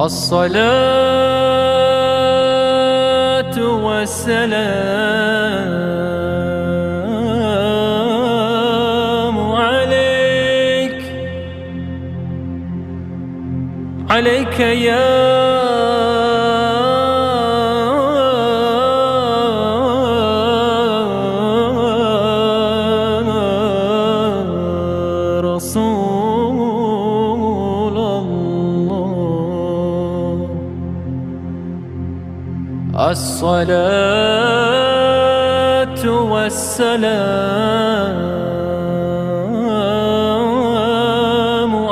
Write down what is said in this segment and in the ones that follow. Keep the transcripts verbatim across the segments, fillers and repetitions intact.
الصلاة والسلام عليك، عليك يا رسول الله. الصلاة والسلام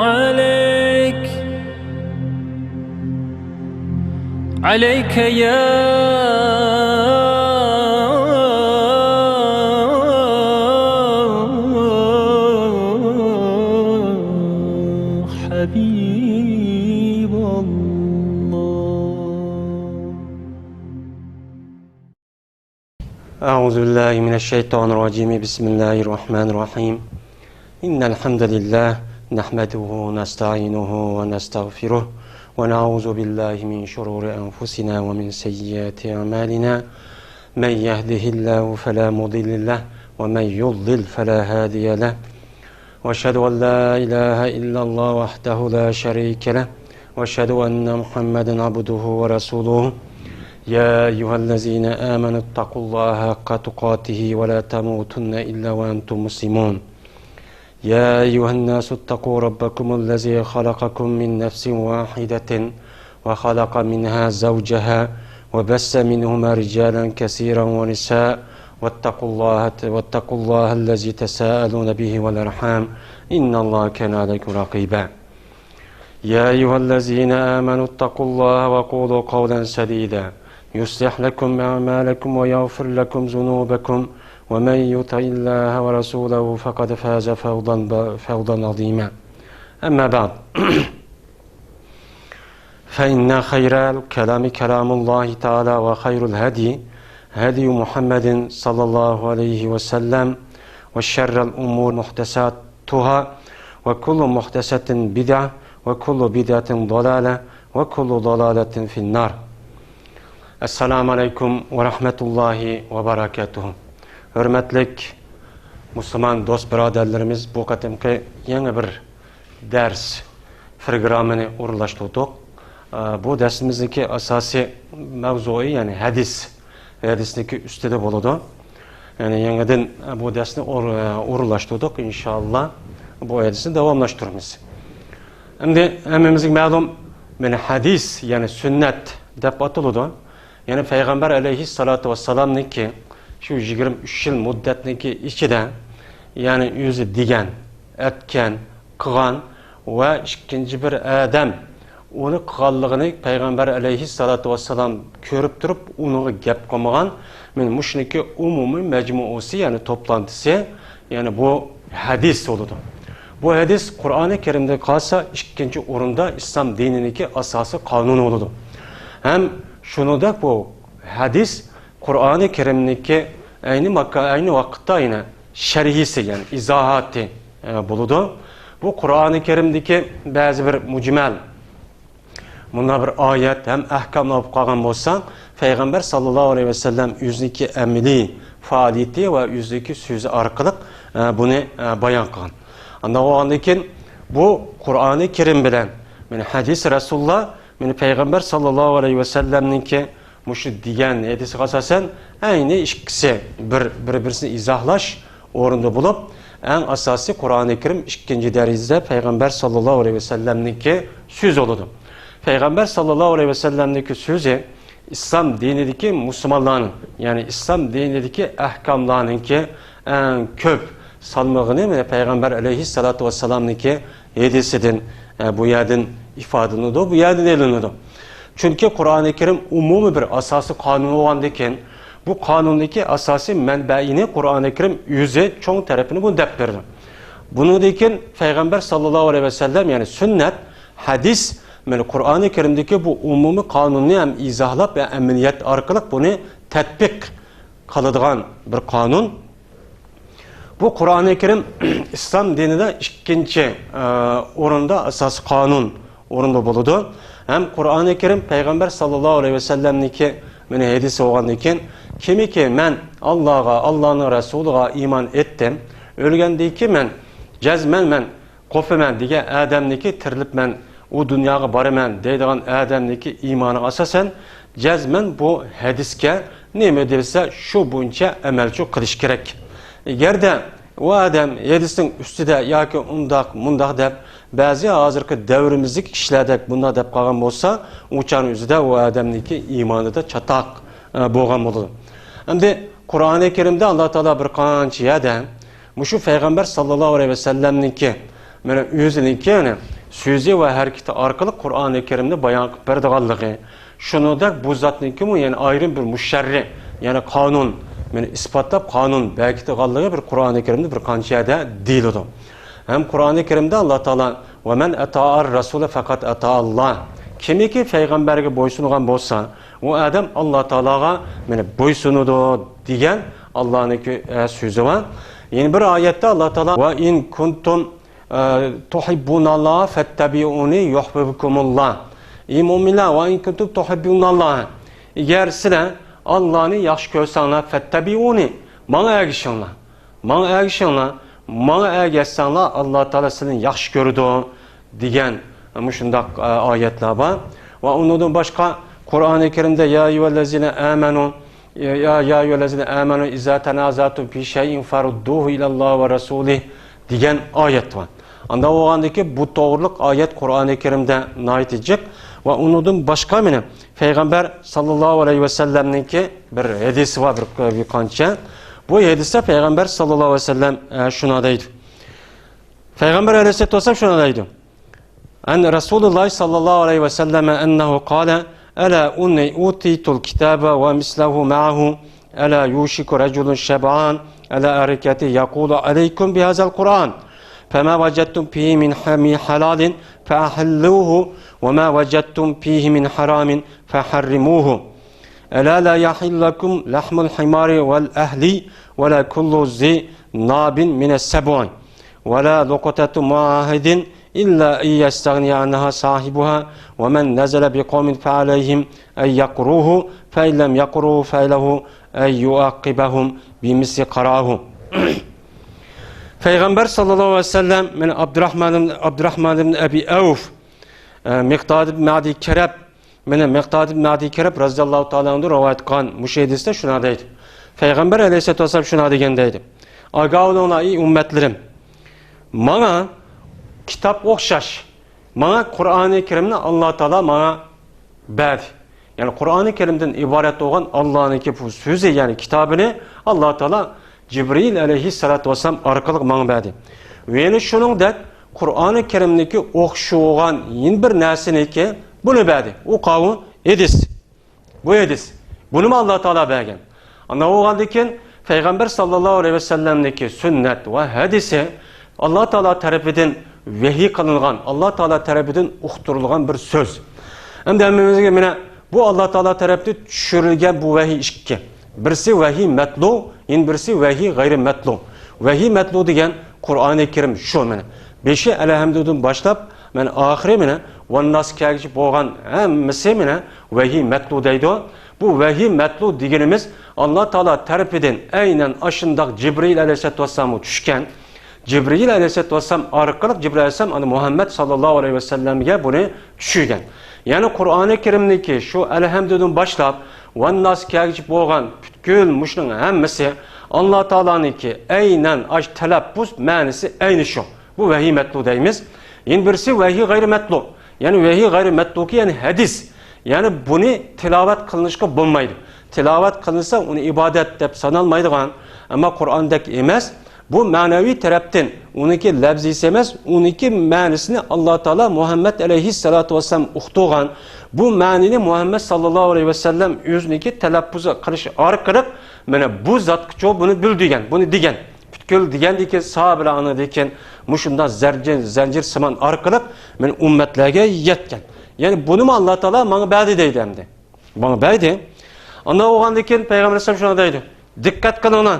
عليك، عليك يا حبيب الله. أعوذ بالله من الشيطان الرجيم. بسم الله الرحمن الرحيم. إن الحمد لله نحمده ونستعينه ونستغفره ونعوذ بالله من شرور أنفسنا ومن سيئات أعمالنا. من يهده الله فلا مضل له ومن يضلل فلا هادي له. وأشهد أن لا إله إلا الله وحده لا شريك له، وأشهد أن محمدا عبده ورسوله. يا أيها الذين آمنوا اتقوا الله حق تقاته ولا تموتن إلا وأنتم مسلمون. يا أيها الناس اتقوا ربكم الذي خلقكم من نفس واحدة وخلق منها زوجها وبث منهما رجالا كثيرا ونساء واتقوا الله، واتقوا الله الذي تساءلون به والأرحام إن الله كان عليكم رقيبا. يا أيها الذين آمنوا اتقوا الله وقولوا قولا سديدا يصلح لكم أعمالكم ويغفر لكم ذنوبكم ومن يطع الله ورسوله فقد فاز فوزا، فوزا عظيما. أما بعد، فإن خير الكلام كلام الله تعالى، وخير الهدي هدي محمد صلى الله عليه وسلم، وشر الأمور محدثاتها، وكل محدثة بدعة، وكل بدعة ضلالة، وكل ضلالة في النار. السلام عليكم ورحمة الله وبركاته. ھۆرمەتلىك مۇسۇلمان دوست بۇرادەرلىرىمىز، بۇ قېتىمقى يېڭى بىر دەرس پروگراممىنى ئورۇنلاشتۇردۇق. ئە، بۇ دەرسىمىزنىڭكى ئاساسىي مەۋزۇيى، يەنى ھەدىس، ھەدىسنىڭكى ئۈستىدە بولىدۇ. يەنى يېڭىدىن بۇ دەرسنى ئور-، ئورۇنلاشتۇردۇق. ئىنشائاللا، بۇ ھەدىسنى داۋاملاشتۇرىمىز. ئەمدى ھەممىمىزگە مەلۇم، مانا ھەدىس، يەنى سۈننەت دەپ ئاتىلىدۇ. يەنى پەيغەمبەر ئەلەيھىسسالاتۇ ۋەسسالامنىڭكى شۇ يىگىرمە ئۈچ يىل مۇددەتنىڭكى ئىچىدە، يەنى ئۆزى دېگەن، ئەتكەن، قىلغان ۋە ئىككىنچى بىر ئادەم ئۇنى قىلغانلىقىنى پەيغەمبەر ئەلەيھىسسالاتۇ ۋەسسالام كۆرۈپ تۇرۇپ، ئۇنىڭغا گەپ قىلمىغان. مانا مۇشۇنىڭكى ئومۇمىي مەجمۇئىسى، يەنى توپلانتىسى، يەنى بۇ ھەدىس بولىدۇ. بۇ ھەدىس قۇرئانى كەرىمدە قالسا ئىككىنچى ئورۇندا ئىسلام دىنىنىڭكى ئاساسىي قانۇنى بولىدۇ. ھەم شۇنىڭدەك بۇ ھەدىس قۇرئانى كەرىمنىڭكى ئەينى ماكا-، ئەينى ۋاقىتتا يەنە شەرھىسى، يەنى ئىزاھاتى، ئە، بولىدۇ. بۇ قۇرئانى كەرىمدىكى بەزى بىر مۇجمەل مۇنداق بىر ئايەت ھەم ئەھكاملار بولۇپ قالغان بولسا، پەيغەمبەر ساللاللاھۇ ئەلەيھى ۋەسەللەم ئۆزىنىڭكى ئەمەلىي پائالىيىتى ۋە ئۆزىنىڭكى سۆزى ئارقىلىق، ئە، بۇنى، ئە، بايان قىلغان. ئانداق بولغاندىن كېيىن بۇ قۇرئانى كەرىم بىلەن، مانا ھەدىس رەسۇلۇللا، مانا پەيغەمبەر ساللاللاھۇ ئەلەيھى ۋەسەللەمنىڭكى مۇشۇ دېگەن ھەدىسىگە ئاساسەن، ئەينى ئىككىسى بىر، بىر-، بىرسىنى ئىزاھلاش ئورنىدا بولۇپ، ئەڭ ئاساسىي قۇرئانى كەرىم ئىككىنچى دەرىجىدە پەيغەمبەر ساللاللاھۇ ئەلەيھى ۋەسەللەمنىڭكى سۆزى بولىدۇ. پەيغەمبەر ساللاللاھۇ ئەلەيھى ۋەسەللەمنىڭكى سۆزى ئىسلام دىنىدىكى مۇسۇلمانلارنىڭ، يەنى ئىسلام دىنىدىكى ئەھكاملارنىڭكى ئەڭ كۆپ سالمىقىنى مانا پەيغەمبەر ئەلەيھىسسالاتۇ ۋەسسالامنىڭكى ھەدىسىدىن، ئە، بۇ يەردىن ئىپادىلىنىدۇ، بۇ يەردىن ئېلىنىدۇ. چۈنكى قۇرئانى كەرىم ئومۇمىي بىر ئاساسىي قانۇن بولغاندىن كېيىن، بۇ قانۇندىكى ئاساسىي مەنبەيىنى قۇرئانى كەرىم ئۆزى چوڭ تەرىپىنى بۇ دەپ بېرىدۇ. بۇنىڭدىن كېيىن پەيغەمبەر ساللاللاھۇ ئەلەيھى ۋەسەللەم، يەنى سۈننەت، ھەدىس، مانا قۇرئانى كەرىمدىكى بۇ ئومۇمىي قانۇننى ھەم ئىزاھلاپ ۋە ئەمەلىيەت ئارقىلىق بۇنى تەتبىق قىلىدىغان بىر قانۇن. بۇ قۇرئانى كەرىم ئىسلام دىنىدا ئىككىنچى، ئە، ئورۇندا، ئاساسىي قانۇن ئورۇندا بولىدۇ. ھەم قۇرئانى كەرىم پەيغەمبەر ساللاللاھۇ ئەلەيھى ۋەسەللەمنىڭكى مانا ھەدىسى بولغاندىن كېيىن، كىمكى مەن ئاللاغا، ئاللانىڭ رەسۇلىغا ئىمان ئېيتتىم، ئۆلگەندىن كېيىن مەن جەزمەن مەن قوپىمەن دېگەن ئادەمنىڭكى، تىرىلىپ مەن ئۇ دۇنياغا بارىمەن دەيدىغان ئادەمنىڭكى ئىمانىغا ئاساسەن، جەزمەن بۇ ھەدىسكە نېمە دېسە، شۇ بويىچە ئەمەلچۇ قىلىش كېرەك. ئەگەردە ئۇ ئادەم ھەدىسنىڭ ئۈستىدە ياكى ئۇنداق، مۇنداق دەپ، بەزى ھازىرقى دەۋرىمىزدىكى كىشىلەردەك بۇنداق دەپ قالغان بولسا، ئۇ چاغنىڭ ئۆزىدە ئۇ ئادەمنىڭكى ئىمانىدا چاتاق، ئە، بولغان بولىدۇ. ئەمدى قۇرئانى كەرىمدە ئاللا تائالا بىر قانچە يەردە مۇشۇ پەيغەمبەر ساللاللاھۇ ئەلەيھى ۋەسەللەمنىڭكى، مانا، ئۆزىنىڭكى، يەنى، سۆزى ۋە ھەرىكىتى ئارقىلىق قۇرئانى كەرىمنى بايان قىلىپ بەرىدىغانلىقى، شۇنىڭدەك بۇ زاتنىڭكىمۇ، يەنى، ئايرىم بىر مۇشەررى، يەنى قانۇن، مانا، ئىسپاتلاپ قانۇن بەكىتىدىغانلىقى بىر قۇرئانى كەرىمدە بىر قانچە يەردە دېيىلىدۇ. ھەم قۇرئانى كەرىمدە ئاللا تائالا، «ۋەمەن ئەتائەر رەسۇلە فەقەت ئەتائاللا.» كىمكى پەيغەمبەرگە بويسۇنغان بولسا، ئۇ ئادەم ئاللا تائالاغا، مانا، بويسۇنىدۇ دېگەن ئاللانىڭكى، ئە، سۆزى بار. يەنە بىر ئايەتتە ئاللا تائالا، «ۋە ئىن كۇنتۇم، ئە، تۇھىببۇناللاھە فەتتەبىئۇنى يۇھبىبكۇمۇللا.» ئەي مۆمىنلەر، «ۋە ئىن كۇنتۇم تۇھىببۇناللاھە.» ئەگەر سىلەر ئاللانى ياخشى كۆرسەڭلار، فەتتەبىئۇنى، ماڭا ئەگىشىڭلار. ماڭا ئەگىشىڭلار، ماڭا ئەگەشسەڭلار، ئاللا تائالا سىلىنى ياخشى كۆرىدۇ، دېگەن مۇشۇنداق، ئە، ئايەتلەر بار. ۋە ئۇنىڭدىن باشقا قۇرئانى كەرىمدە، «يا ئەييۇھەللەزىنە ئامەنۇ، يا، يا ئەييۇھەللەزىنە ئامەنۇ ئىزا تەنازەتۇم فى شەيئىن فەردۇھۇ ئىلەللاھى ۋە رەسۇلىھ» دېگەن ئايەت بار. ئانداق بولغاندىكى بۇ توغرىلىق ئايەت قۇرئانى كەرىمدە ناھايىتى جىق. ۋە ئۇنىڭدىن باشقا مانا پەيغەمبەر ساللاللاھۇ ئەلەيھى ۋەسەللەمنىڭكى بىر ھەدىسى بار، بىر، بىر قانچە. بۇ ھەدىستە پەيغەمبەر ساللاللاھۇ ئەلەيھى ۋەسەللەم، ئە، شۇنداق دەيدۇ. پەيغەمبەر ئەلەيھىسسالاتۇ ۋەسسالام شۇنداق دەيدۇ. عن رسول الله صلى الله عليه وسلم أنه قال: ألا إني أوتيت الكتاب ومثله معه، ألا يوشك رجل شبعان على أريكته يقول عليكم بهذا القرآن، فما وجدتم فيه من ح-، من حلال فأحلوه، وما وجدتم فيه من حرام فحرموه. ألا لا يحل لكم لحم الحمار والأهلي ولا كل ذي ناب من السبع، ولا لقطة معاهد إلا أن يستغني عنها صاحبها، ومن نزل بقوم فعليهم أن يقروه، فإن لم يقروه فله أن يعاقبهم بمثل قراه. پەيغەمبەر ساللاللاھۇ ئەلەيھى ۋەسەللەم، مانا، ئابدۇراخمان ئىبن، ئابدۇراخمان ئىبن ئەبى ئەۋف، ئە، مىقداد ئىبن مەدى كەرەب، مانا، مىقداد ئىبن مەدى كەرەب رازىياللاھۇ تائالا ئەنھۇ رىۋايەت قىلغان مۇشۇ ھەدىستە شۇنداق دەيدۇ. پەيغەمبەر ئەلەيھىسسالاتۇ ۋەسسالام شۇنداق دېگەن دەيدۇ. ئاگاھ بولۇڭلار، ئەي ئۈممەتلىرىم! ماڭا كىتاب ئوخشاش، ماڭا قۇرئانى كەرىمنى ئاللا تائالا ماڭا بەردى. يەنى قۇرئانى كەرىمدىن ئىبارەت بولغان ئاللانىڭكى بۇ سۆزى، يەنى كىتابىنى ئاللا تائالا جىبرىئىل ئەلەيھىسسالاتۇ ۋەسسالام ئارقىلىق ماڭا بەردى. ۋە يەنە شۇنىڭدەك قۇرئانى كەرىمنىڭكى ئوخشىغان يەنە بىر نەرسىنىكى بۇنى بەردى. ئۇ قاۋۇ ھەدىس. بۇ ھەدىس. بۇنىمۇ ئاللا تائالا بەرگەن. ئانداق بولغاندىن كېيىن پەيغەمبەر ساللاللاھۇ ئەلەيھى ۋەسەللەمنىڭكى سۈننەت ۋە ھەدىسى ئاللا تائالا تەرىپىدىن ۋەھىي قىلىنغان، ئاللا تائالا تەرىپىدىن ئۇقتۇرۇلغان بىر سۆز. ئەمدى ھەممىمىزگە مانا بۇ ئاللا تائالا تەرەپتىن چۈشۈرۈلگەن بۇ ۋەھىي ئىككى. بىرسى ۋەھىي مەتلۇ، يەنە بىرسى ۋەھىي غەيرىي مەتلۇ. ۋەھىي مەتلۇ دېگەن قۇرئانى كەرىم شۇ مانا. بېشى ئەلھەمدۇدىن باشلاپ، مانا ئاخىرى مانا ۋەنناس كەلگۈچە بولغان ھەممىسى مانا ۋەھىي مەتلۇ دەيدۇ. بۇ ۋەھىي مەتلۇ دېگىنىمىز ئاللا تائالا تەرىپىدىن ئەينەن ئاشۇنداق جىبرىئىل ئەلەيھىسسالاتۇ ۋەسسالامغا چۈشكەن. جىبرىئىل ئەلەيھىسسالاتۇ ۋەسسالام ئارقىلىق جىبرىئىل ئەلەيھىسسالام ئانا مۇھەممەد ساللاللاھۇ ئەلەيھى ۋەسەللەمگە بۇنى چۈشۈرگەن. يەنى قۇرئانى كەرىمنىكى شۇ ئەلھەمدۇدىن باشلاپ ۋەنناس كەلگۈچە بولغان پۈتكۈل مۇشۇنىڭ ھەممىسى ئاللا تائالانىڭكى ئەينەن ئاش تەلەپپۇز مەنىسى ئەينى شۇ. بۇ ۋەھىي مەتلۇ دەيمىز. يەنە بىرسى ۋەھىي غەيرىي مەتلۇ. يەنى ۋەھىي غەيرىي مەتلۇكى، يەنى ھەدىس. يەنى بۇنى تىلاۋەت قىلىنىشقا بولمايدۇ. تىلاۋەت قىلىنسا ئۇنى ئىبادەت دەپ سانالمايدىغان، ئەمما قۇرئاندەك ئەمەس. بۇ مەنىۋى تەرەپتىن ئۇنىڭكى لەپزىسى ئەمەس، ئۇنىڭكى مەنىسىنى ئاللا تائالا مۇھەممەد ئەلەيھىسسالاتۇ ۋەسسالام ئۇقتۇرغان. بۇ مەنىنى مۇھەممەد ساللاللاھۇ ئەلەيھى ۋەسەللەم ئۆزىنىڭكى تەلەپپۇزى قىلىش ئارقىلىق مانا بۇ زاتقىچۇ بۇنى بىلدۈرگەن، بۇنى دېگەن. پۈتكۈل دېگەندىن كېيىن ساھابىلەر ئاندىن كېيىن مۇشۇنداق زەنجىر، زەنجىرسىمان ئارقىلىق مانا ئۈممەتلەرگە يەتكەن. يەنى بۇنىمۇ ئاللا تائالا ماڭا بەردى دەيدۇ ئەمدى. ماڭا بەردى. ئانداق بولغاندىن كېيىن پەيغەمبەر ئەلەيھىسسالام شۇنداق دەيدۇ. دىققەت قىلىڭلار.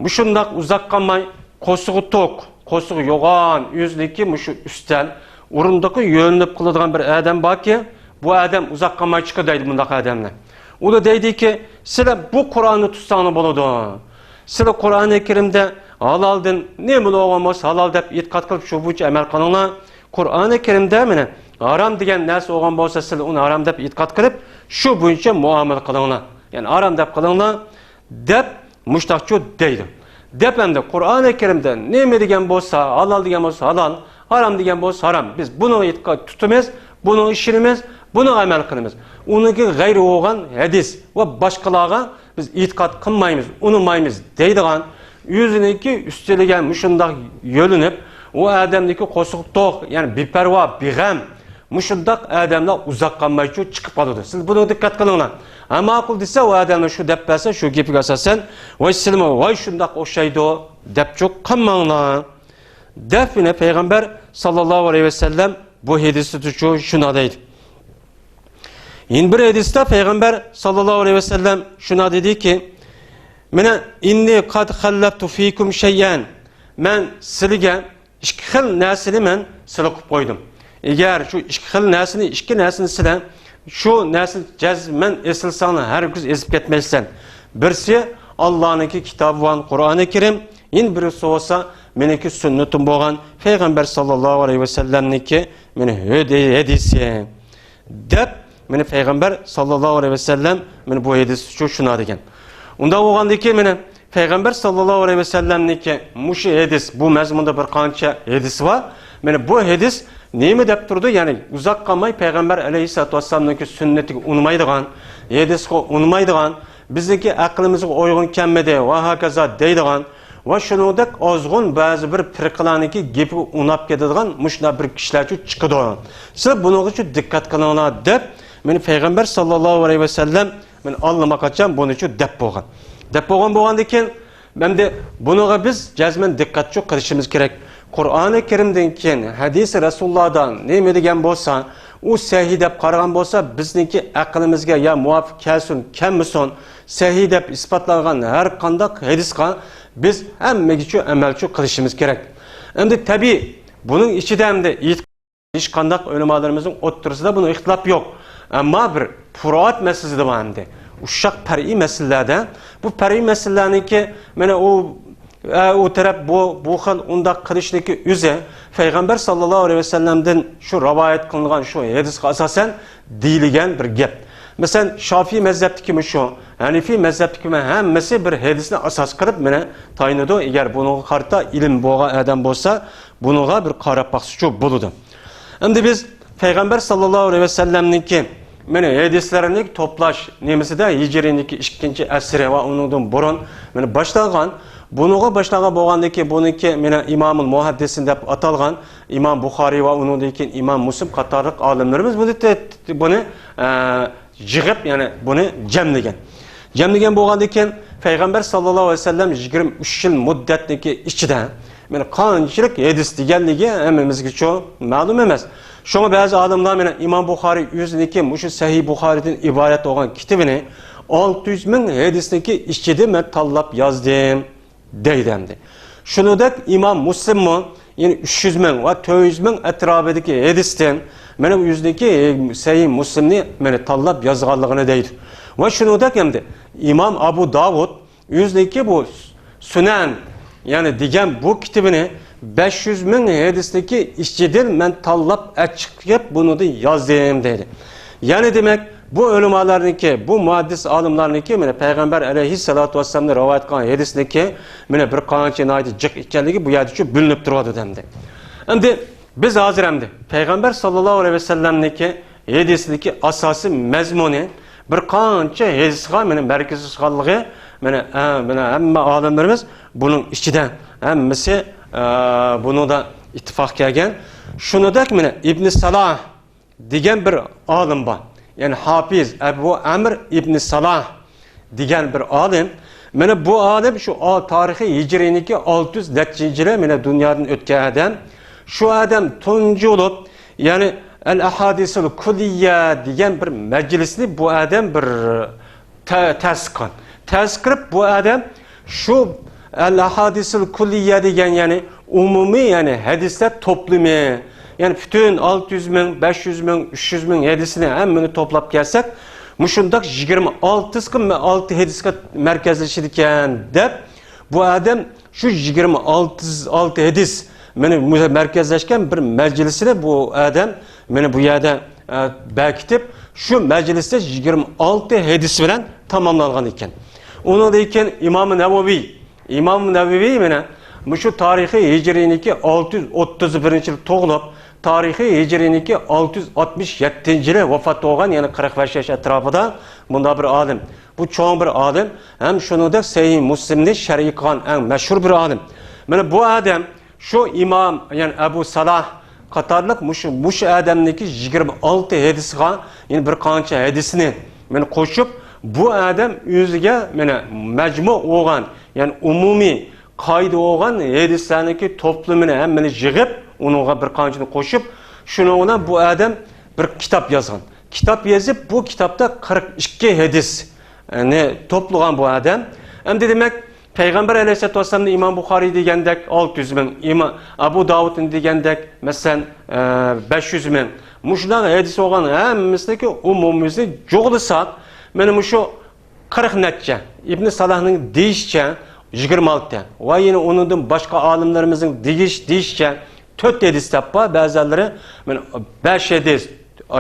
مۇشۇنداق ئۇزاق قالماي قورسىقى توق، قورسىقى يوغان، ئۆزىنىڭكى مۇشۇ ئۈستەل، ئورۇندۇققا يۆلىنىپ قالىدىغان بىر ئادەم باركى، بۇ ئادەم ئۇزاق قالماي چىقىدۇ دەيدۇ، بۇنداق ئادەمنى. ئۇ دا دەيدىكى، سىلەر بۇ قۇرئاننى تۇتساڭلار بولىدۇ. سىلەر قۇرئانى كەرىمدە ھالالدىن نېمە بولغان بولسا ھالال دەپ ئېتىقاد قىلىپ، شۇ بويىچە ئەمەل قىلىڭلار. قۇرئانى كەرىمدە مانا ھارام دېگەن نەرسە بولغان بولسا، سىلەر ئۇنى ھارام دەپ ئېتىقاد قىلىپ، شۇ بويىچە مۇئامىلە قىلىڭلار. يەنى ھارام دەپ قىلىڭلار. دەپ مۇشتاقچۇ دەيدۇ. دەپ ئەمدى قۇرئانى كەرىمدە نېمە دېگەن بولسا، ھالال دېگەن بولسا ھالال، ھارام دېگەن بولسا ھارام. بىز بۇنىڭغا ئېتىقاد تۇتىمىز، بۇنىڭغا ئىشىنىمىز، بۇنىڭغا ئەمەل قىلىمىز. ئۇنىڭكى غەيرى بولغان ھەدىس ۋە باشقىلارغا بىز ئېتىقاد قىلمايمىز، ئۇنىمايمىز دەيدىغان، ئۆزىنىڭكى ئۈستىلىگە مۇشۇنداق يۆلىنىپ، ئۇ ئادەمنىڭكى قورسىقى توق، يەنى بىپەرۋا، بىغەم، مۇشۇنداق ئادەملەر ئۇزاق قالمايچۇ چىقىپ قالىدۇ. سىز بۇنىڭغا دىققەت قىلىڭلار. ھە، ماقۇل دېسە، ئۇ ئادەملەر شۇ دەپ بەرسە، شۇ گېپىگە ئاساسەن، ۋاي سىلىمۇ، ۋاي شۇنداق ئوخشايدۇ، دەپچۇ قالماڭلار. دەپ يەنە پەيغەمبەر ساللاللاھۇ ئەلەيھى ۋەسەللەم بۇ ھەدىستىچۇ شۇنداق دەيدۇ. يەنە بىر ھەدىستە پەيغەمبەر ساللاللاھۇ ئەلەيھى ۋەسەللەم شۇنداق دېدىكى، مانا، ئىننى قەد خەللەفتۇ فىكۇم شەيئەن، مەن سىلىگە ئىككى خىل نەرسىنى مەن سىلى قىلىپ قويدۇم. ئەگەر شۇ ئىككى خىل نەرسىنى، ئىككى نەرسىنى سىلە، شۇ نەرسىنى جەزمەن ئېسىلساڭلار، ھەرگىز ئېزىپ كەتمەيسىلەر. بىرسى ئاللانىڭكى كىتابى بولغان قۇرئانى كەرىم، يەنە بىرسى بولسا مېنىڭكى سۈننىتىم بولغان پەيغەمبەر ساللاللاھۇ ئەلەيھى ۋەسەللەمنىڭكى مېنى ھۆدى-، ھەدىسى. دەپ، مانا پەيغەمبەر ساللاللاھۇ ئەلەيھى ۋەسەللەم مانا بۇ ھەدىستىچۇ شۇنداق دېگەن. ئۇنداق بولغاندىكىن، مانا پەيغەمبەر ساللاللاھۇ ئەلەيھى ۋەسەللەمنىڭكى مۇشۇ ھەدىس، بۇ مەزمۇندا بىر قانچە ھەدىس بار. مانا بۇ ھەدىس نېمە دەپ تۇرىدۇ؟ يەنى ئۇزاق قالماي پەيغەمبەر ئەلەيھىسسالاتۇ ۋەسسالامنىڭكى سۈننىتىگە ئۇنىمايدىغان، ھەدىسىگە ئۇنىمايدىغان، بىزنىڭكى ئەقلىمىزگە ئۇيغۇن كەلمىدى ۋە ھاكازا دەيدىغان، ۋە شۇنىڭدەك ئازغۇن بەزى بىر پىرقىلارنىڭكى گېپىگە ئۇناپ كېتىدىغان مۇشۇنداق بىر كىشىلەرچۇ چىقىدۇ. سىلەر بۇنىڭغىچۇ دىققەت قىلىڭلار دەپ، مانا پەيغەمبەر ساللاللاھۇ ئەلەيھى ۋەسەللەم مانا ئاللىماقاچان بۇنىچۇ دەپ بولغان. دەپ بولغان بولغاندىكىن، ئەمدى بۇنىڭغا بىز جەزمەن دىققەتچۇ قىلىشىمىز كېرەك. قۇرئانى كەرىمدىن كېيىن ھەدىسى رەسۇلۇللادا نېمە دېگەن بولسا، ئۇ سەھىھ دەپ قارىغان بولسا، بىزنىڭكى ئەقلىمىزگە يا مۇۋاپىق كەلسۇن، كەلمىسۇن، سەھىھ دەپ ئىسپاتلانغان ھەر قانداق ھەدىسقا بىز ھەممىگىچۇ ئەمەلچۇ قىلىشىمىز كېرەك. ئەمدى تەبىئىي، بۇنىڭ ئىچىدە ئەمدى ئېيتقان ھېچقانداق ئۆلىمالىرىمىزنىڭ ئوتتۇرىسىدا بۇنىڭ ئىختىلاپ يوق. ئەمما بىر پۇرۇئات مەسىلىسىدە بار ئەمدى. ئۇششاق پەرئىي مەسىلىلەردە، بۇ پەرئىي مەسىلىلەرنىڭكى، مانا ئۇ، ئە، ئۇ تەرەپ بۇ، بۇ خىل ئۇنداق قىلىشنىڭكى ئۆزى پەيغەمبەر ساللاللاھۇ ئەلەيھى ۋەسەللەمدىن شۇ رىۋايەت قىلىنغان شۇ ھەدىسقا ئاساسەن دېيىلگەن بىر گەپ. مەسىلەن، شافىئىي مەزھەپتىكىمۇ شۇ، ھەنىفىي مەزھەپتىكىمۇ ھەممىسى بىر ھەدىسنى ئاساس قىلىپ مانا تايىنىدۇ. ئەگەر بۇنىڭغا قارىتا ئىلىم بولغان ئادەم بولسا، بۇنىڭغا بىر قاراپ باقسىچۇ بولىدۇ. ئەمدى بىز پەيغەمبەر ساللاللاھۇ ئەلەيھى ۋەسەللەمنىڭكى مانا ھەدىسلىرىنى توپلاش نېمىسىدە ھىجرىينىڭكى ئىككىنچى ئەسرى ۋە ئۇنىڭدىن بۇرۇن مانا باشلانغان. بۇنىڭغا باشلانغان بولغاندىكى بۇنىڭكى مانا ئىمامۇل مۇھەددىسىن دەپ ئاتالغان ئىمام بۇخارىي ۋە ئۇنىڭدىن كېيىن ئىمام مۇسلىم قاتارلىق ئالىملىرىمىز بۇنى تە-، بۇنى، ئە، يىغىپ، يەنى بۇنى جەملىگەن. جەملىگەن بولغاندىكىن، پەيغەمبەر ساللاللاھۇ ئەلەيھى ۋەسەللەم يىگىرمە ئۈچ يىل مۇددەتنىڭكى ئىچىدە، مانا قانچىلىك ھەدىس دېگەنلىكى ھەممىمىزگىچۇ مەلۇم ئەمەس. شۇڭا بەزى ئالىملار، مانا ئىمام بۇخارىي ئۆزىنىڭكى مۇشۇ سەھىھ بۇخارىيدىن ئىبارەت بولغان كىتابىنى ئالتە يۈز مىڭ ھەدىسنىڭكى ئىچىدە مەن تاللاپ يازدىم. دەيدۇ ئەمدى. شۇنىڭدەك ئىمام مۇسلىممۇ، يەنى ئۈچ يۈز مىڭ ۋە تۆت يۈز مىڭ ئەتراپىدىكى ھەدىستىن، مانا ئۆزىنىڭكى سەھىھ مۇسلىمنى مانا تاللاپ يازغانلىقىنى دەيدۇ. ۋە شۇنىڭدەك ئەمدى ئىمام ئەبۇ داۋۇد ئۆزىنىڭكى بۇ سۈنەن، يەنى دېگەن بۇ كىتابىنى بەش يۈز مىڭ ھەدىسنىڭكى ئىچىدىن مەن تاللاپ ئەچىقىپ بۇنىڭدىن يازدىم دەيدۇ. يەنى دېمەك، بۇ ئۆلىمالارنىڭكى، بۇ مۇھەددىس ئالىملارنىڭكى، مانا پەيغەمبەر ئەلەيھىسسالاتۇ ۋەسسالامدىن رىۋايەت قىلغان ھەدىسنىڭكى، مانا بىر قانچە ناھايىتى جىق ئىكەنلىكى بۇ يەردىچۇ بىلىنىپ تۇرۇۋاتىدۇ ئەمدى. ئەمدى بىز ھازىر ئەمدى پەيغەمبەر ساللاللاھۇ ئەلەيھى ۋەسەللەمنىڭكى ھەدىسىدىكى ئاساسىي مەزمۇنى بىر قانچە ھەدىسقا مانا مەركەز قىلغانلىقى، مانا، ئە، مانا ھەممە ئالىملىرىمىز بۇنىڭ ئىچىدە ھەممىسى، ئە، بۇنىڭدا ئىتتىپاق كەلگەن. شۇنىڭدەك مانا ئىبنى سالاھ دېگەن بىر ئالىم بار. يەنى ھاپىز ئەبۇ ئەمر ئىبنى سالاھ دېگەن بىر ئالىم. مانا بۇ ئالىم شۇ ئا-، تارىخىي ھىجرىينىڭكى ئالتە يۈز نەچچىنچى يىلى مانا دۇنيادىن ئۆتكەن ئادەم. شۇ ئادەم تۇنجى بولۇپ، يەنى ئەل ئەھادىسۇل كۇللىيە دېگەن بىر مەجلىسنى بۇ ئادەم بىر تە-، تەسىس قىلغان. تەسىس قىلىپ، بۇ ئادەم شۇ ئەل ئەھادىسۇل كۇللىيە دېگەن، يەنى ئومۇمىي، يەنى ھەدىسلەر توپلىمى، يەنى پۈتۈن ئالتە يۈز مىڭ، بەش يۈز مىڭ، ئۈچ يۈز مىڭ ھەدىسىنى ھەممىنى توپلاپ كەلسەك، مۇشۇنداق يىگىرمە ئالتىسىغا، ئالتە ھەدىسكە مەركەزلىشىدىكەن دەپ، بۇ ئادەم شۇ يىگىرمە ئالتە، ئالتە ھەدىس مېنى مۇ-، مەركەزلەشكەن بىر مەجلىسىنى بۇ ئادەم مېنى بۇ يەردە، ئە، بەركىتىپ، شۇ مەجلىستە يىگىرمە ئالتە ھەدىس بىلەن تاماملانغان ئىكەن. ئۇنىڭدىن كېيىن ئىمام نەۋەۋىي، ئىمام نەۋەۋىي مانا مۇشۇ تارىخىي ھىجرىينىڭكى ئالتە يۈز ئوتتۇز بىرىنچى يىل تۇغۇلۇپ، تارىخىي ھىجرىينىڭكى ئالتە يۈز ئاتمىش يەتتىنچى يىلى ۋاپات بولغان، يەنى قىرىق بەش ياش ئەتراپىدا مۇنداق بىر ئالىم. بۇ چوڭ بىر ئالىم، ھەم شۇنىڭدەك سەھىھ مۇسلىمنى شەرھ قىلغان ئەڭ مەشھۇر بىر ئالىم. مانا بۇ ئادەم شۇ ئىمام، يەنى ئەبۇ سالاھ قاتارلىق مۇشۇ، مۇشۇ ئادەمنىڭكى يىگىرمە ئالتە ھەدىسىغا، يەنى بىر قانچە ھەدىسنى مانا قوشۇپ، بۇ ئادەم ئۆزىگە مانا مەجمۇ بولغان، يەنى ئومۇمىي قائىدە بولغان ھەدىسلەرنىڭكى توپلىمىنى ھەممىنى يىغىپ، ئۇنىڭغا بىر قانچىنى قوشۇپ، شۇنىڭ بىلەن بۇ ئادەم بىر كىتاب يازغان. كىتاب يېزىپ، بۇ كىتابتا قىرىق ئىككى ھەدىسنى توپلىغان بۇ ئادەم. ئەمدى دېمەك، پەيغەمبەر ئەلەيھىسسالاتۇ ۋەسسالامنى ئىمام بۇخارىي دېگەندەك ئالتە يۈز مىڭ، ئىما-، ئەبۇ داۋۇدنى دېگەندەك، مەسىلەن، ئە، بەش يۈز مىڭ. مۇشۇنداق ھەدىس بولغان ھەممىسىنىڭكى ئومۇمىيىنى جۇغلىساق، مانا مۇشۇ قىرىق نەچچە، ئىبن سالاھنىڭ دېيىشىچە يىگىرمە ئالتە ۋە يەنە ئۇنىڭدىن باشقا ئالىملىرىمىزنىڭ دېيىش-، دېيىشىچە تۆت ھەدىس دەپ بار، بەزىلىرى مانا بەش ھەدىس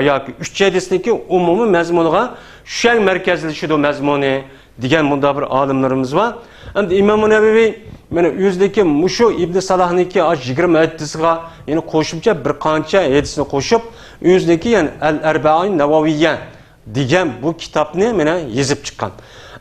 ياكى ئۈچ ھەدىسنىڭكى ئومۇمىي مەزمۇنىغا شۇ يەر مەركەزلىشىدۇ مەزمۇنى دېگەن مۇنداق بىر ئالىملىرىمىز بار. ئەمدى ئىمام نەۋەۋى مانا ئۆزىنىڭكى مۇشۇ ئىبن سالاھنىڭكى ئاشۇ يىگىرمە ھەدىسىغا يەنە قوشۇمچە بىر قانچە ھەدىسنى قوشۇپ، ئۆزىنىڭكى يەنى ئەل ئەربائىن نەۋەۋىيە دېگەن بۇ كىتابنى مانا يېزىپ چىققان.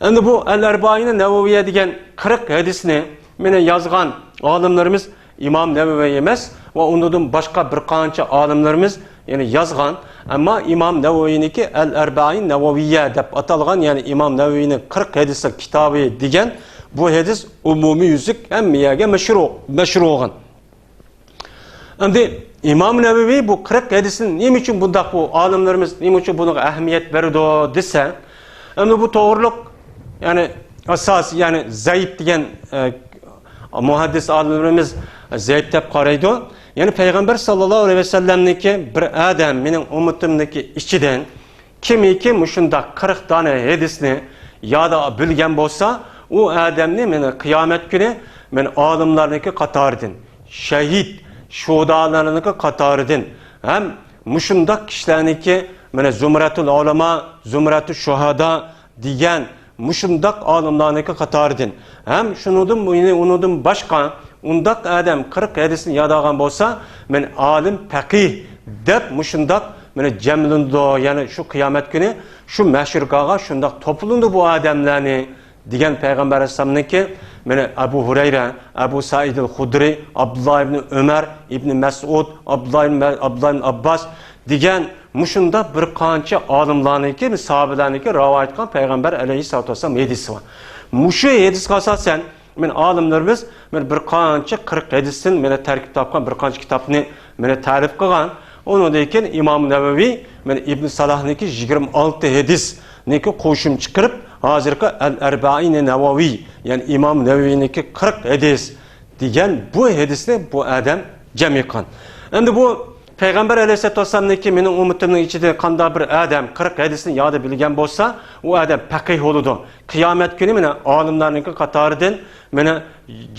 ئەمدى بۇ ئەل ئەربائىنى نەۋەۋىيە دېگەن قىرىق ھەدىسنى مانا يازغان ئالىملىرىمىز ئىمام نەۋەۋى ئەمەس ۋە ئۇنىڭدىن باشقا بىر قانچە ئالىملىرىمىز يەنە يازغان. ئەمما ئىمام نەۋەۋىنىڭكى ئەل ئەربائىن نەۋەۋىيە دەپ ئاتالغان، يەنى ئىمام نەۋەۋىنىڭ قىرىق ھەدىسلىك كىتابى دېگەن بۇ ھەدىس ئومۇمىي يۈزلۈك ھەممە يەرگە مەشھۇر، مەشھۇر بولغان. ئەمدى ئىمام نەۋەۋى بۇ قىرىق ھەدىسنى نېمە ئۈچۈن بۇنداق، بۇ ئالىملىرىمىز نېمە ئۈچۈن بۇنىڭغا ئەھمىيەت بېرىدۇ دېسە، ئەمدى بۇ توغرىلىق، يەنى ئاساس، يەنى زەئىپ دېگەن، ئە، مۇھەددىس ئالىملىرىمىز زەئىپ دەپ قارايدۇ. يەنى پەيغەمبەر ساللاللاھۇ ئەلەيھى ۋەسەللەمنىڭكى بىر ئادەم مېنىڭ ئۈممىتىمنىڭكى ئىچىدىن كىمكى مۇشۇنداق قىرىق دانە ھەدىسنى يادا بىلگەن بولسا، ئۇ ئادەمنى مېنى قىيامەت كۈنى مەن ئالىملارنىڭكى قاتارىدىن، شەھىد، شۇھادالارنىڭكى قاتارىدىن ھەم مۇشۇنداق كىشىلەرنىڭكى، مانا، زۇمرەتۇل ئۇلەما، زۇمرەتۇ شۇھادا دېگەن مۇشۇنداق ئالىملارنىڭكى قاتارىدىن ھەم شۇنىڭدىن، يەنى ئۇنىڭدىن باشقا ئۇنداق ئادەم قىرىق ھەدىسنى يادلىغان بولسا، مەن ئالىم، پەقىھ دەپ مۇشۇنداق مانا جەملىنىدۇ. يەنى شۇ قىيامەت كۈنى شۇ مەھشۇرگاھقا شۇنداق توپلىنىدۇ بۇ ئادەملەرنى دېگەن پەيغەمبەر ئەلەيھىسسالامنىڭكى، مانا، ئەبۇ ھۇرەيرە، ئەبۇ سەئىدىل خۇدرى، ئابدۇللا ئىبنى ئۆمەر، ئىبنى مەسئۇد، ئابدۇللا ئىبنى مە-، ئابدۇللا ئىبنى ئابباس دېگەن مۇشۇنداق بىر قانچە ئالىملارنىڭكى، ساھابىلەرنىڭكى رىۋايەت قىلغان پەيغەمبەر ئەلەيھىسسالاتۇ ۋەسسالام ھەدىسى بار. مۇشۇ ھەدىسكە ئاساسەن، مانا، ئالىملىرىمىز، مانا، بىر قانچە قىرىق ھەدىستىن، مانا، تەركىب تاپقان بىر قانچە كىتابنى، مانا، تەلىپ قىلغان. ئۇنىڭدىن كېيىن ئىمام نەۋەۋى، مانا، ئىبن سالاھنىڭكى يىگىرمە ئالتە ھەدىسنىڭكى قوشۇم چىقىرىپ، ھازىرقى ئەل ئەربائىنى نەۋەۋى، يەنى ئىمام نەۋەۋىنىڭكى قىرىق ھەدىس دېگەن بۇ ھەدىسنى بۇ ئادەم جەم قىلغان. ئەمدى بۇ پەيغەمبەر ئەلەيھىسسالاتۇ ۋەسسالامنىڭكى مېنىڭ ئۈممىتىمنىڭ ئىچىدە قانداق بىر ئادەم قىرىق ھەدىسنى يادا بىلگەن بولسا، ئۇ ئادەم پەقىھ بولىدۇ. قىيامەت كۈنى مانا ئالىملارنىڭكى قاتارىدىن مانا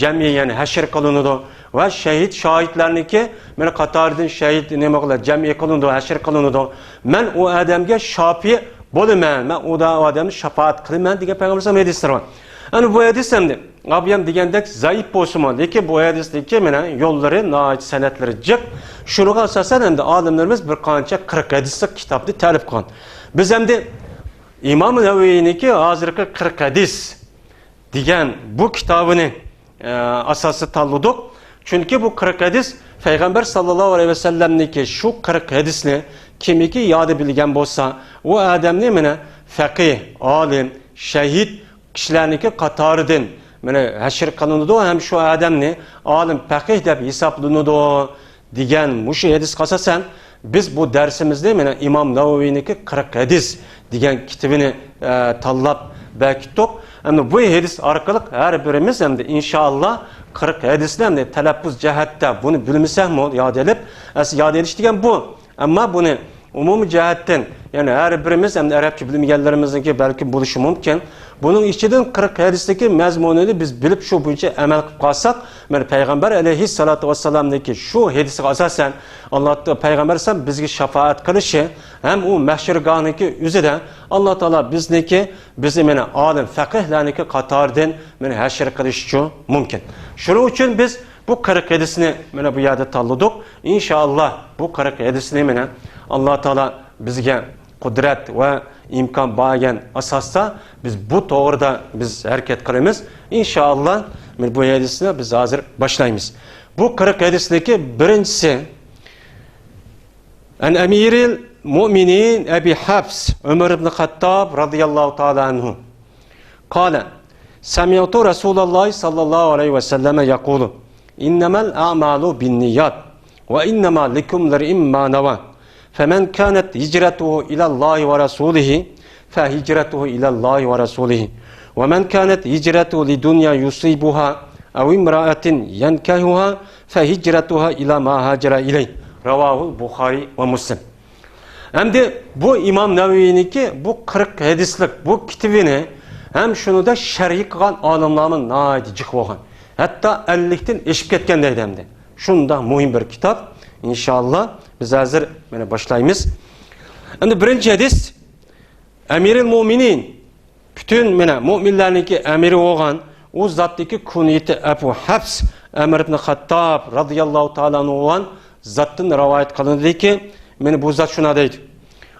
جەمئىي، يەنى ھەشر قىلىنىدۇ. ۋە شەھىد، شاھىدلارنىڭكى مانا قاتارىدىن شەھىد نېمە قىلىدۇ؟ جەمئىي قىلىنىدۇ، ھەشر قىلىنىدۇ. مەن ئۇ ئادەمگە شاپىئ بولىمەن، مەن ئۇ دا-، ئۇ ئادەمنى شاپائەت قىلىمەن دېگەن پەيغەمبەر ئەلەيھىسسالام ھەدىسلىرى بار. ئەنە بۇ ھەدىس ئەمدى ئابىيام دېگەندەك زەئىپ بولسىمۇ، لېكىن بۇ ھەدىسنىڭكى مانا يوللىرى ناھايىتى، سەنەدلىرى جىق. شۇنىڭغا ئاساسەن ئەمدى ئالىملىرىمىز بىر قانچە قىرىق ھەدىسلىك كىتابنى تەلىپ قىلغان. بىز ئەمدى ئىمام نەۋەۋىنىڭكى ھازىرقى قىرىق ھەدىس دېگەن بۇ كىتابىنى، ئە، ئاساسىي تاللىدۇق. چۈنكى بۇ قىرىق ھەدىس پەيغەمبەر ساللاللاھۇ ئەلەيھى ۋەسەللەمنىڭكى شۇ قىرىق ھەدىسنى كىمكى يادا بىلگەن بولسا، ئۇ ئادەمنى مانا فەقىھ، ئالىم، شەھىد كىشىلەرنىڭكى قاتارىدىن مانا ھەشر قىلىنىدۇ ھەم شۇ ئادەمنى ئالىم، پەقىھ دەپ ھېسابلىنىدۇ دېگەن مۇشۇ ھەدىسكە ئاساسەن، بىز بۇ دەرسىمىزنى مانا ئىمام نەۋەۋىنىڭكى قىرىق ھەدىس دېگەن كىتابىنى، ئە، تاللاپ، بەركىتتۇق. ئەمدى بۇ ھەدىس ئارقىلىق ھەر بىرىمىز ئەمدى ئىنشائاللا قىرىق ھەدىسنى ئەمدى تەلەپپۇز جەھەتتە بۇنى بىلمىسەكمۇ ياد ئېلىپ، ئەس-، ياد ئېلىش دېگەن بۇ. ئەمما بۇنى ئومۇمىي جەھەتتىن، يەنى ھەر بىرىمىز ئەمدى ئەرەبچە بىلمىگەنلىرىمىزنىڭكى بەلكىم بولۇشى مۇمكىن. بۇنىڭ ئىچىدىن قىرىق ھەدىستىكى مەزمۇنىنى بىز بىلىپ، شۇ بويىچە ئەمەل قىلىپ قالساق، مانا پەيغەمبەر ئەلەيھىسسالاتۇ ۋەسسالامنىڭكى شۇ ھەدىسىگە ئاساسەن، ئاللا پەيغەمبەر ئەلەيھىسسالام بىزگە شاپائەت قىلىشى ھەم ئۇ مەھشەرگاھنىڭكى ئۆزىدە ئاللا تائالا بىزنىڭكى، بىزنى مانا ئالىم فەقىھلەرنىڭكى قاتارىدىن مانا ھەشر قىلىشىچۇ مۇمكىن. شۇنىڭ ئۈچۈن بىز بۇ قىرىق ھەدىسنى مانا بۇ يەردە تاللىدۇق. ئىنشائاللا بۇ قىرىق ھەدىسنى مانا ئاللا تائالا بىزگە قۇدرەت ۋە ئىمكان بەرگەن ئاساستا بىز بۇ توغرىدا بىز ھەرىكەت قىلىمىز. ئىنشائاللا، مانا بۇ ھەدىسنى بىز ھازىر باشلايمىز. بۇ قىرىق ھەدىسنىڭكى بىرىنچىسى، عن أمير المؤمنين أبي حفص عمر بن الخطاب رضي الله تعالى عنه قال: سمعت رسول الله صلى الله عليه وسلم يقول: إنما الأعمال بالنيات، وإنما لكل امرئ ما نوى، فمن كانت هجرته إلى الله ورسوله فهجرته إلى الله ورسوله، ومن كانت هجرته لدنيا يصيبها أو امرأة ينكحها فهجرته إلى ما هاجر إليه. رواه البخاري ومسلم. ئەمدى بۇ ئىمام نەۋەۋىنىڭكى بۇ قىرىق ھەدىسلىك بۇ كىتىۋىنى ھەم شۇنىڭدا شەرھ قىلغان ئالىملارمۇ ناھايىتى جىق بولغان. ھەتتا ئەللىكتىن ئېشىپ كەتكەن دەيدۇ ئەمدى. شۇنداق مۇھىم بىر كىتاب. ئىنشائاللا، بىز ھازىر مانا باشلايمىز. ئەمدى بىرىنچى ھەدىس، ئەمىرىل مۇئمىنىن، پۈتۈن مانا مۇئمىنلارنىڭكى ئەمىرى بولغان، ئۇ زاتنىڭكى كۇنيىتى ئەبۇ ھەپس ئەمىر ئىبن خەتتاب رازىياللاھۇ تائالا ئەنھۇ بولغان زاتتىن رىۋايەت قىلىنىدۇكى، مانا بۇ زات شۇنداق دەيدۇ: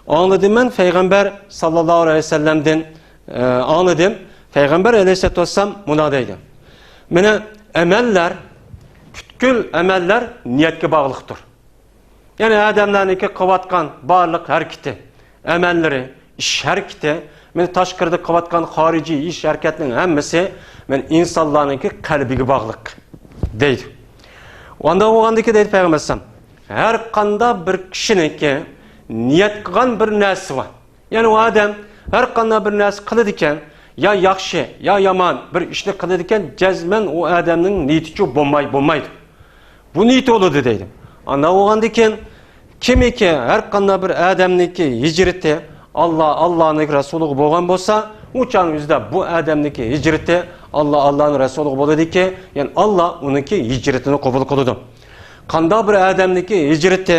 ئاڭلىدىم مەن پەيغەمبەر ساللاللاھۇ ئەلەيھى ۋەسەللەمدىن، ئە، ئاڭلىدىم، پەيغەمبەر ئەلەيھىسسالاتۇ ۋەسسالام مۇنداق دەيدۇ: مانا ئەمەللەر، پۈتكۈل ئەمەللەر نىيەتكە باغلىقتۇر. يەنى ئادەملەرنىڭكى قىلىۋاتقان بارلىق ھەرىكىتى، ئەمەللىرى، ئىش ھەرىكىتى، مانا تاشقىرىدا قىلىۋاتقان خارىجىي ئىش ھەرىكەتنىڭ ھەممىسى مانا ئىنسانلارنىڭكى قەلبىگە باغلىق دەيدۇ. ئانداق بولغاندىكىن دەيدۇ پەيغەمبەر ئەلەيھىسسالام، ھەر قانداق بىر كىشىنىڭكى نىيەت قىلغان بىر نەرسىسى بار. يەنى ئۇ ئادەم ھەر قانداق بىر نەرسە قىلىدىكەن، يا ياخشى، يا يامان بىر ئىشنى قىلىدىكەن، جەزمەن ئۇ ئادەمنىڭ نىيىتىچۇ بولماي، بولمايدۇ. بۇ نىيىتى بولىدۇ دەيدۇ. ئانداق بولغاندىكىن، كىمكى ھەر قانداق بىر ئادەمنىڭكى ھىجرىتى ئاللا، ئاللانىڭ رەسۇلىغا بولغان بولسا، ئۇ چاغنىڭ ئۆزىدە بۇ ئادەمنىڭكى ھىجرىتى ئاللا، ئاللانىڭ رەسۇلىغا بولىدىكى، يەنى ئاللا ئۇنىڭكى ھىجرىتىنى قوبۇل قىلىدۇ. قانداق بىر ئادەمنىڭكى ھىجرىتى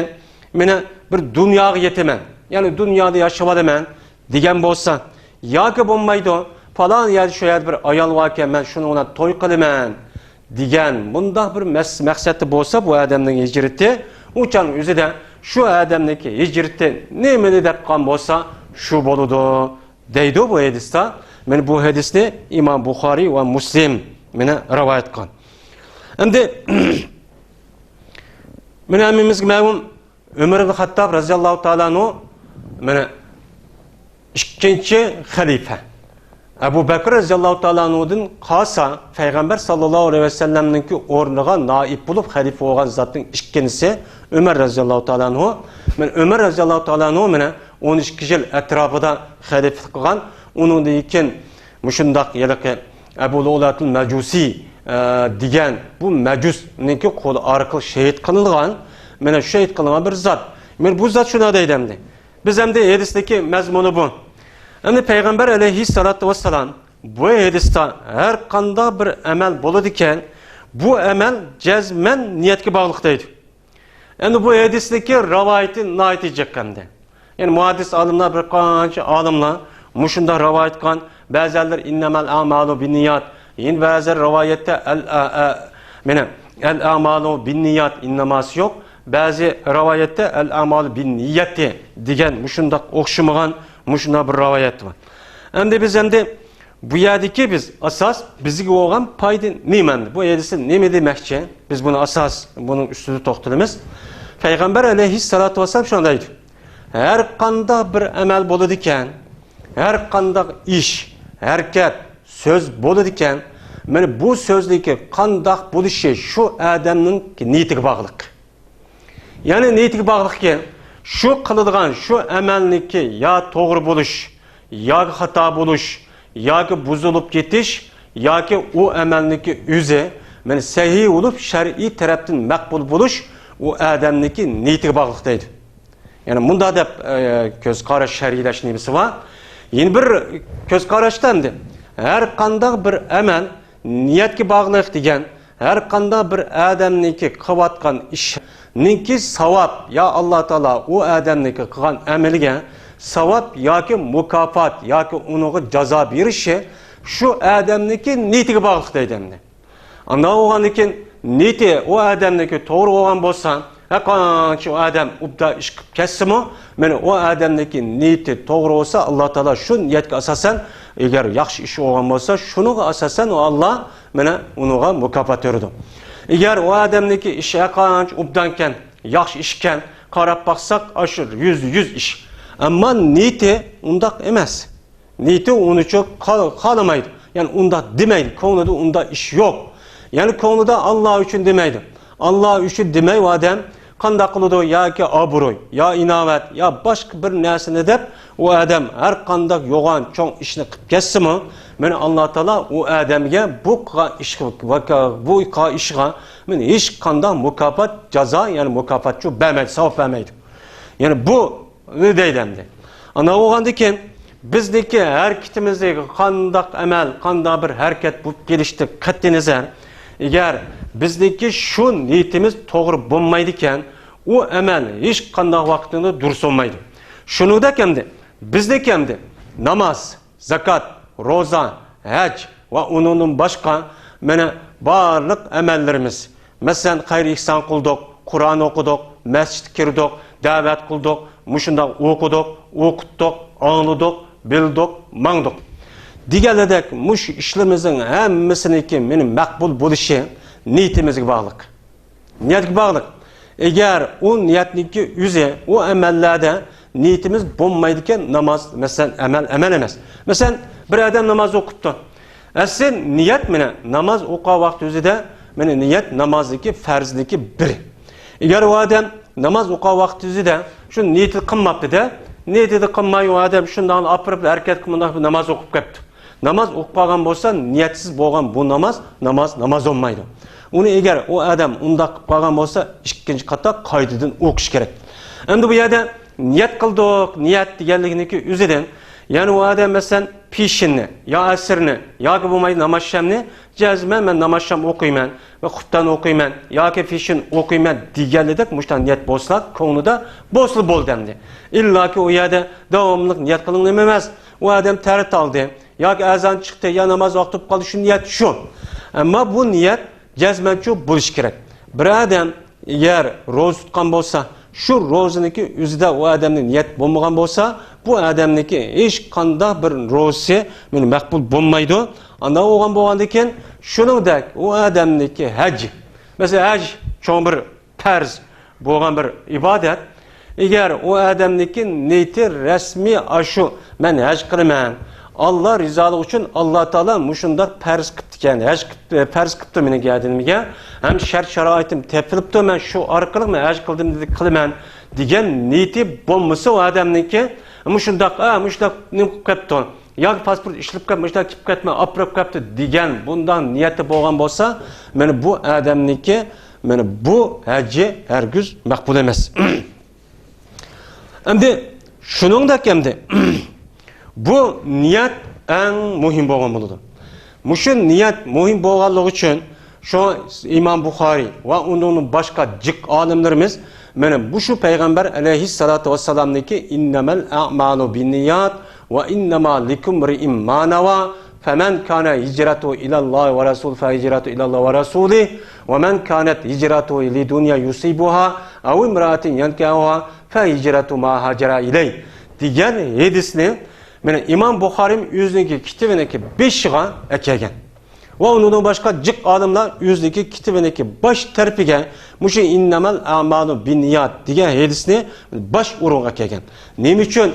مانا بىر دۇنياغا يېتىمەن، يەنى دۇنيادا ياشىۋالىمەن دېگەن بولسا، ياكى بولمايدۇ، پالان يەردە شۇ يەردە بىر ئايال باركەن، مەن شۇنىڭ بىلەن توي قىلىمەن دېگەن مۇنداق بىر مەس-، مەقسەتتە بولسا بۇ ئادەمنىڭ ھىجرىتى، ئۇ چاغنىڭ ئۆزىدە شۇ ئادەمنىڭكى ھىجرىتى نېمىنى دەپ قىلغان بولسا شۇ بولىدۇ دەيدۇ بۇ ھەدىستە. مانا بۇ ھەدىسنى ئىمام بۇخارىي ۋە مۇسلىم مانا رىۋايەت قىلغان. ئەمدى مانا ھەممىمىزگە مەلۇم، ئۆمەر ئىبن خەتتاب رازىياللاھۇ تائالا ئەنھۇ، مانا، ئىككىنچى خەلىپە. ئەبۇ بەكرى رازىياللاھۇ تائالا ئەنھۇدىن قالسا، پەيغەمبەر ساللاللاھۇ ئەلەيھى ۋەسەللەمنىڭكى ئورنىغا نائىب بولۇپ خەلىپە بولغان زاتنىڭ ئىككىنچىسى ئۆمەر رازىياللاھۇ تائالا ئەنھۇ. مانا، ئۆمەر رازىياللاھۇ تائالا ئەنھۇ، مانا، ئون ئىككى يىل ئەتراپىدا خەلىپىلىك قىلغان. ئۇنىڭدىن كېيىن مۇشۇنداق ھېلىقى ئەبۇ لۇئلۇئەتۇل مەجۇسى، ئە، دېگەن بۇ مەجۇسنىڭكى قولى ئارقىلىق شېھىت قىلىنغان، مانا شېھىت قىلىنغان بىر زات. مانا بۇ زات شۇنداق دەيدۇ ئەمدى. بىز ئەمدى ھەدىستىكى مەزمۇنى بۇ. ئەمدى پەيغەمبەر ئەلەيھىسسالاتۇ ۋەسسالام بۇ ھەدىستە ھەر قانداق بىر ئەمەل بولىدىكەن، بۇ ئەمەل جەزمەن نىيەتكە باغلىق دەيدۇ. ئەمدى بۇ ھەدىسنىڭكى رىۋايىتى ناھايىتى جىق ئەمدى. يەنى مۇھەددىس ئالىملار، بىر قانچە ئالىملار مۇشۇنداق رىۋايەت قىلغان. بەزىلەر «ئىننەمەل ئەمالۇ بىننىيات». يەنە بەزىلەر رىۋايەتتە ئەل، ئە، ئە، مانا، «ئەل ئەمالۇ بىننىيات» ئىنناماسى يوق. بەزى رىۋايەتتە «ئەل ئەمالۇ بىننىيەتى» دېگەن مۇشۇنداق ئوخشىمىغان مۇشۇنداق بىر رىۋايەت بار. ئەمدى بىز ئەمدى بۇ يەردىكى بىز ئاساس بىزگە بولغان پايدا نېمە؟ بۇ ھەدىستە نېمە دېمەكچى؟ بىز بۇنى ئاساس بۇنىڭ ئۈستىدە توختىلىمىز. پەيغەمبەر ئەلەيھىسسالاتۇ ۋەسسالام شۇنداق دەيدۇ: ھەر قانداق بىر ئەمەل بولىدىكەن، ھەر قانداق ئىش، ھەرىكەت، سۆز بولىدىكەن، مانا بۇ سۆزنىڭكى قانداق بولۇشى شۇ ئادەمنىڭ نىيىتىگە باغلىق. يەنى نىيىتىگە باغلىقكەن، شۇ قىلىدىغان شۇ ئەمەلنىڭكى يا توغرا بولۇش، ياكى خاتا بولۇش، ياكى بۇزۇلۇپ كېتىش، ياكى ئۇ ئەمەلنىكى ئۆزى، مانا، سەھىھ بولۇپ، شەرئىي تەرەپتىن مەقبۇل بولۇش ئۇ ئادەمنىكى نىيىتىگە باغلىق دەيدۇ. يەنى مۇنداق دەپ، ئە، كۆز قاراش، شەرھلەش نېمىسى بار. يەنە بىر كۆز قاراشتا ئەمدى ھەر قانداق بىر ئەمەل نىيەتكە باغلىق دېگەن، ھەر قانداق بىر ئادەمنىڭكى قىلىۋاتقان ئىشنىڭكى ساۋاب، يا ئاللا تائالا ئۇ ئادەمنىڭكى قىلغان ئەمىلىگە ساۋاب ياكى مۇكاپات ياكى ئۇنىڭغا جازا بېرىشى شۇ ئادەمنىڭكى نىيىتىگە باغلىق دەيدۇ ئەمدى. ئانداق بولغاندىن كېيىن نىيىتى ئۇ ئادەمنىڭكى توغرا بولغان بولسا، ھەرقانچە ئۇ ئادەم ئوبدان ئىش قىلىپ كەتسىمۇ، مانا ئۇ ئادەمنىڭكى نىيىتى توغرا بولسا، ئاللا تائالا شۇ نىيەتكە ئاساسەن، ئەگەر ياخشى ئىش بولغان بولسا، شۇنىڭغا ئاساسەن ئۇ ئاللا مانا ئۇنىڭغا مۇكاپات بېرىدۇ. ئەگەر ئۇ ئادەمنىڭكى ئىشى ھەرقانچە ئوبدانكەن، ياخشى ئىشكەن، قاراپ باقساق، ئاشۇ يۈزدە يۈز ئىش. ئەمما نىيىتى ئۇنداق ئەمەس. نىيىتى ئۇنىچۇ خال-، خالىمايدۇ. يەنى ئۇنداق دېمەيدۇ. كۆڭلىدە ئۇنداق ئىش يوق. يەنى كۆڭلىدە ئاللا ئۈچۈن دېمەيدۇ. ئاللا ئۈچۈن دېمەي ئۇ ئادەم قانداق قىلىدۇ؟ ياكى ئابرۇي، يا ئىناۋەت، يا باشقا بىر نەرسىنى دەپ، ئۇ ئادەم ھەر قانداق يوغان چوڭ ئىشنى قىلىپ كەتسىمۇ، مانا ئاللا تائالا ئۇ ئادەمگە بۇ قىلغان ئىشقا، بۇ قىلغان ئىشىغا مانا ھېچ قانداق مۇكاپات، جازا، يەنى مۇكاپاتچۇ بەرمەيدۇ، ساۋاب بەرمەيدۇ. يەنى بۇ نېمە دەيدۇ ئەمدى؟ ئانداق بولغاندىن كېيىن بىزنىڭكى ھەرىكىتىمىزدىكى قانداق ئەمەل، قانداق بىر ھەرىكەت بولۇپ كېلىشتىن قەتئىينەزەر، ئەگەر بىزنىڭكى شۇ نىيىتىمىز توغرا بولمايدىكەن، ئۇ ئەمەل ھېچقانداق ۋاقتىدا دۇرۇس بولمايدۇ. شۇنىڭدەك ئەمدى بىزنىڭكى ئەمدى ناماز، زاكات، روزا، ھەج ۋە ئۇنىڭدىن باشقا مانا بارلىق ئەمەللىرىمىز، مەسىلەن، خەير-ئېھسان قىلدۇق، قۇرئان ئوقۇدۇق، مەسچىتكە كىردۇق، دەۋەت قىلدۇق، مۇشۇنداق ئوقۇدۇق، ئوقۇتتۇق، ئاڭلىدۇق، بىلدۇق، ماڭدۇق دېگەنلىدەك مۇشۇ ئىشلىرىمىزنىڭ ھەممىسىنىڭكى مانا مەقبۇل بولۇشى نىيىتىمىزگە باغلىق. نىيەتكە باغلىق. ئەگەر ئۇ نىيەتنىڭكى ئۆزى، ئۇ ئەمەللەردە نىيىتىمىز بولمايدىكەن، ناماز، مەسىلەن، ئەمەل، ئەمەل ئەمەس. مەسىلەن، بىر ئادەم ناماز ئوقۇپتۇ. ئەسلى نىيەت مانا ناماز ئوقۇغان ۋاقتى ئۆزىدە، مانا نىيەت نامازدىكى پەرزنىڭكى بىرى. ئەگەر ئۇ ئادەم ناماز ئوقۇغان ۋاقتى ئۆزىدە شۇ نىيىتى قىلماپتۇ-دە، نىيىتىدە قىلماي ئۇ ئادەم شۇنداق ئاپىرىپ ھەرىكەت قىلىپ مۇنداق ناماز ئوقۇپ كەپتۇ. ناماز ئوقۇپ قالغان بولسا، نىيەتسىز بولغان بۇ ناماز، ناماز، ناماز بولمايدۇ. ئۇنى ئەگەر ئۇ ئادەم ئۇنداق قىلىپ قالغان بولسا، ئىككىنچى قاتا قايتىدىن ئوقۇش كېرەك. ئەمدى بۇ يەردە نىيەت قىلدۇق، نىيەت دېگەنلىكنىڭكى ئۆزىدىن، يەنى ئۇ ئادەم، مەسىلەن، پېشىننى، يا ئەسىرنى، ياكى بولمايدۇ ناماز شامنى، جەزمەن مەن ناماز شام ئوقۇيمەن ۋە خۇپتان ئوقۇيمەن ياكى پېشىن ئوقۇيمەن دېگەنلىدەك مۇشۇنداق نىيەت بولسا، كۆڭلىدە بولسىلا بولدى ئەمدى. ئىللاكى ئۇ يەردە داۋاملىق نىيەت قىلىڭ نېمە ئەمەس، ئۇ ئادەم تەرەت ئالدى، ياكى ئەزان چىقتى، يا ناماز ۋاقتى بولۇپ قالدى، شۇ نىيەت شۇ. ئەمما بۇ نىيەت جەزمەنچۇ بولۇشى كېرەك. بىر ئادەم ئەگەر روزا تۇتقان بولسا، شۇ روزىنىڭكى ئۆزىدە ئۇ ئادەمنىڭ نىيەت بولمىغان بولسا، بۇ ئادەمنىڭكى ھېچقانداق بىر روزىسى مانا مەقبۇل بولمايدۇ. ئانداق بولغان بولغاندىن كېيىن، شۇنىڭدەك ئۇ ئادەمنىڭكى ھەج، مەسىلەن، ھەج چوڭ بىر پەرز بولغان بىر ئىبادەت. ئەگەر ئۇ ئادەمنىڭكى نىيىتى رەسمىي ئاشۇ، مەن ھەج قىلىمەن، ئاللا رىزالىقى ئۈچۈن ئاللا تائالا مۇشۇنداق پەرز قىپتىكەن، ھەج قىپ-، پەرز قىپتۇ مېنىڭ گەدىنىمگە، ھەم شەرت شارائىتىم تېپىلىپتۇ، مەن شۇ ئارقىلىق مەن ھەج قىلدىم دېدى، قىلىمەن دېگەن نىيىتى بولمىسا ئۇ ئادەمنىڭكى، مۇشۇنداق، ئا، مۇشۇنداق نېمە قىلىپ كەپتۇ، ياكى پاسپورت ئىشلىپ كەپ، مۇشۇنداق كېلىپ كەتمە، ئاپىرىپ كەپتۇ دېگەن بۇنداق نىيەتى بولغان بولسا، مانا بۇ ئادەمنىڭكى، مانا بۇ ھەجى ھەرگىز مەقبۇل ئەمەس. ئەمدى شۇنىڭدەك ئەمدى بۇ نىيەت ئەڭ مۇھىم بولغان بولىدۇ. مۇشۇ نىيەت مۇھىم بولغانلىقى ئۈچۈن شۇ ئىمام بۇخارىي ۋە ئۇنىڭدىن باشقا جىق ئالىملىرىمىز مانا مۇشۇ پەيغەمبەر ئەلەيھىسسالاتۇ ۋەسسالامنىڭكى «إنما الأعمال بالنيات وإنما لكل امرئ ما نوى، فمن كانت هجرته إلى الله ورسوله فهجرته إلى الله ورسوله، ومن كانت هجرته لدنيا يصيبها أو امرأة ينكحها فهجرته ما هاجر إليه» دېگەن ھەدىسنى مانا ئىمام بۇخارىي ئۆزىنىڭكى كىتابىنىڭكى بېشىغا ئەكەلگەن. ۋە ئۇنىڭدىن باشقا جىق ئالىملار ئۆزىنىڭكى كىتابىنىڭكى باش تەرىپىگە مۇشۇ «إنما الأعمال بالنيات» دېگەن ھەدىسنى باش ئورۇنغا ئەكەلگەن. نېمە ئۈچۈن؟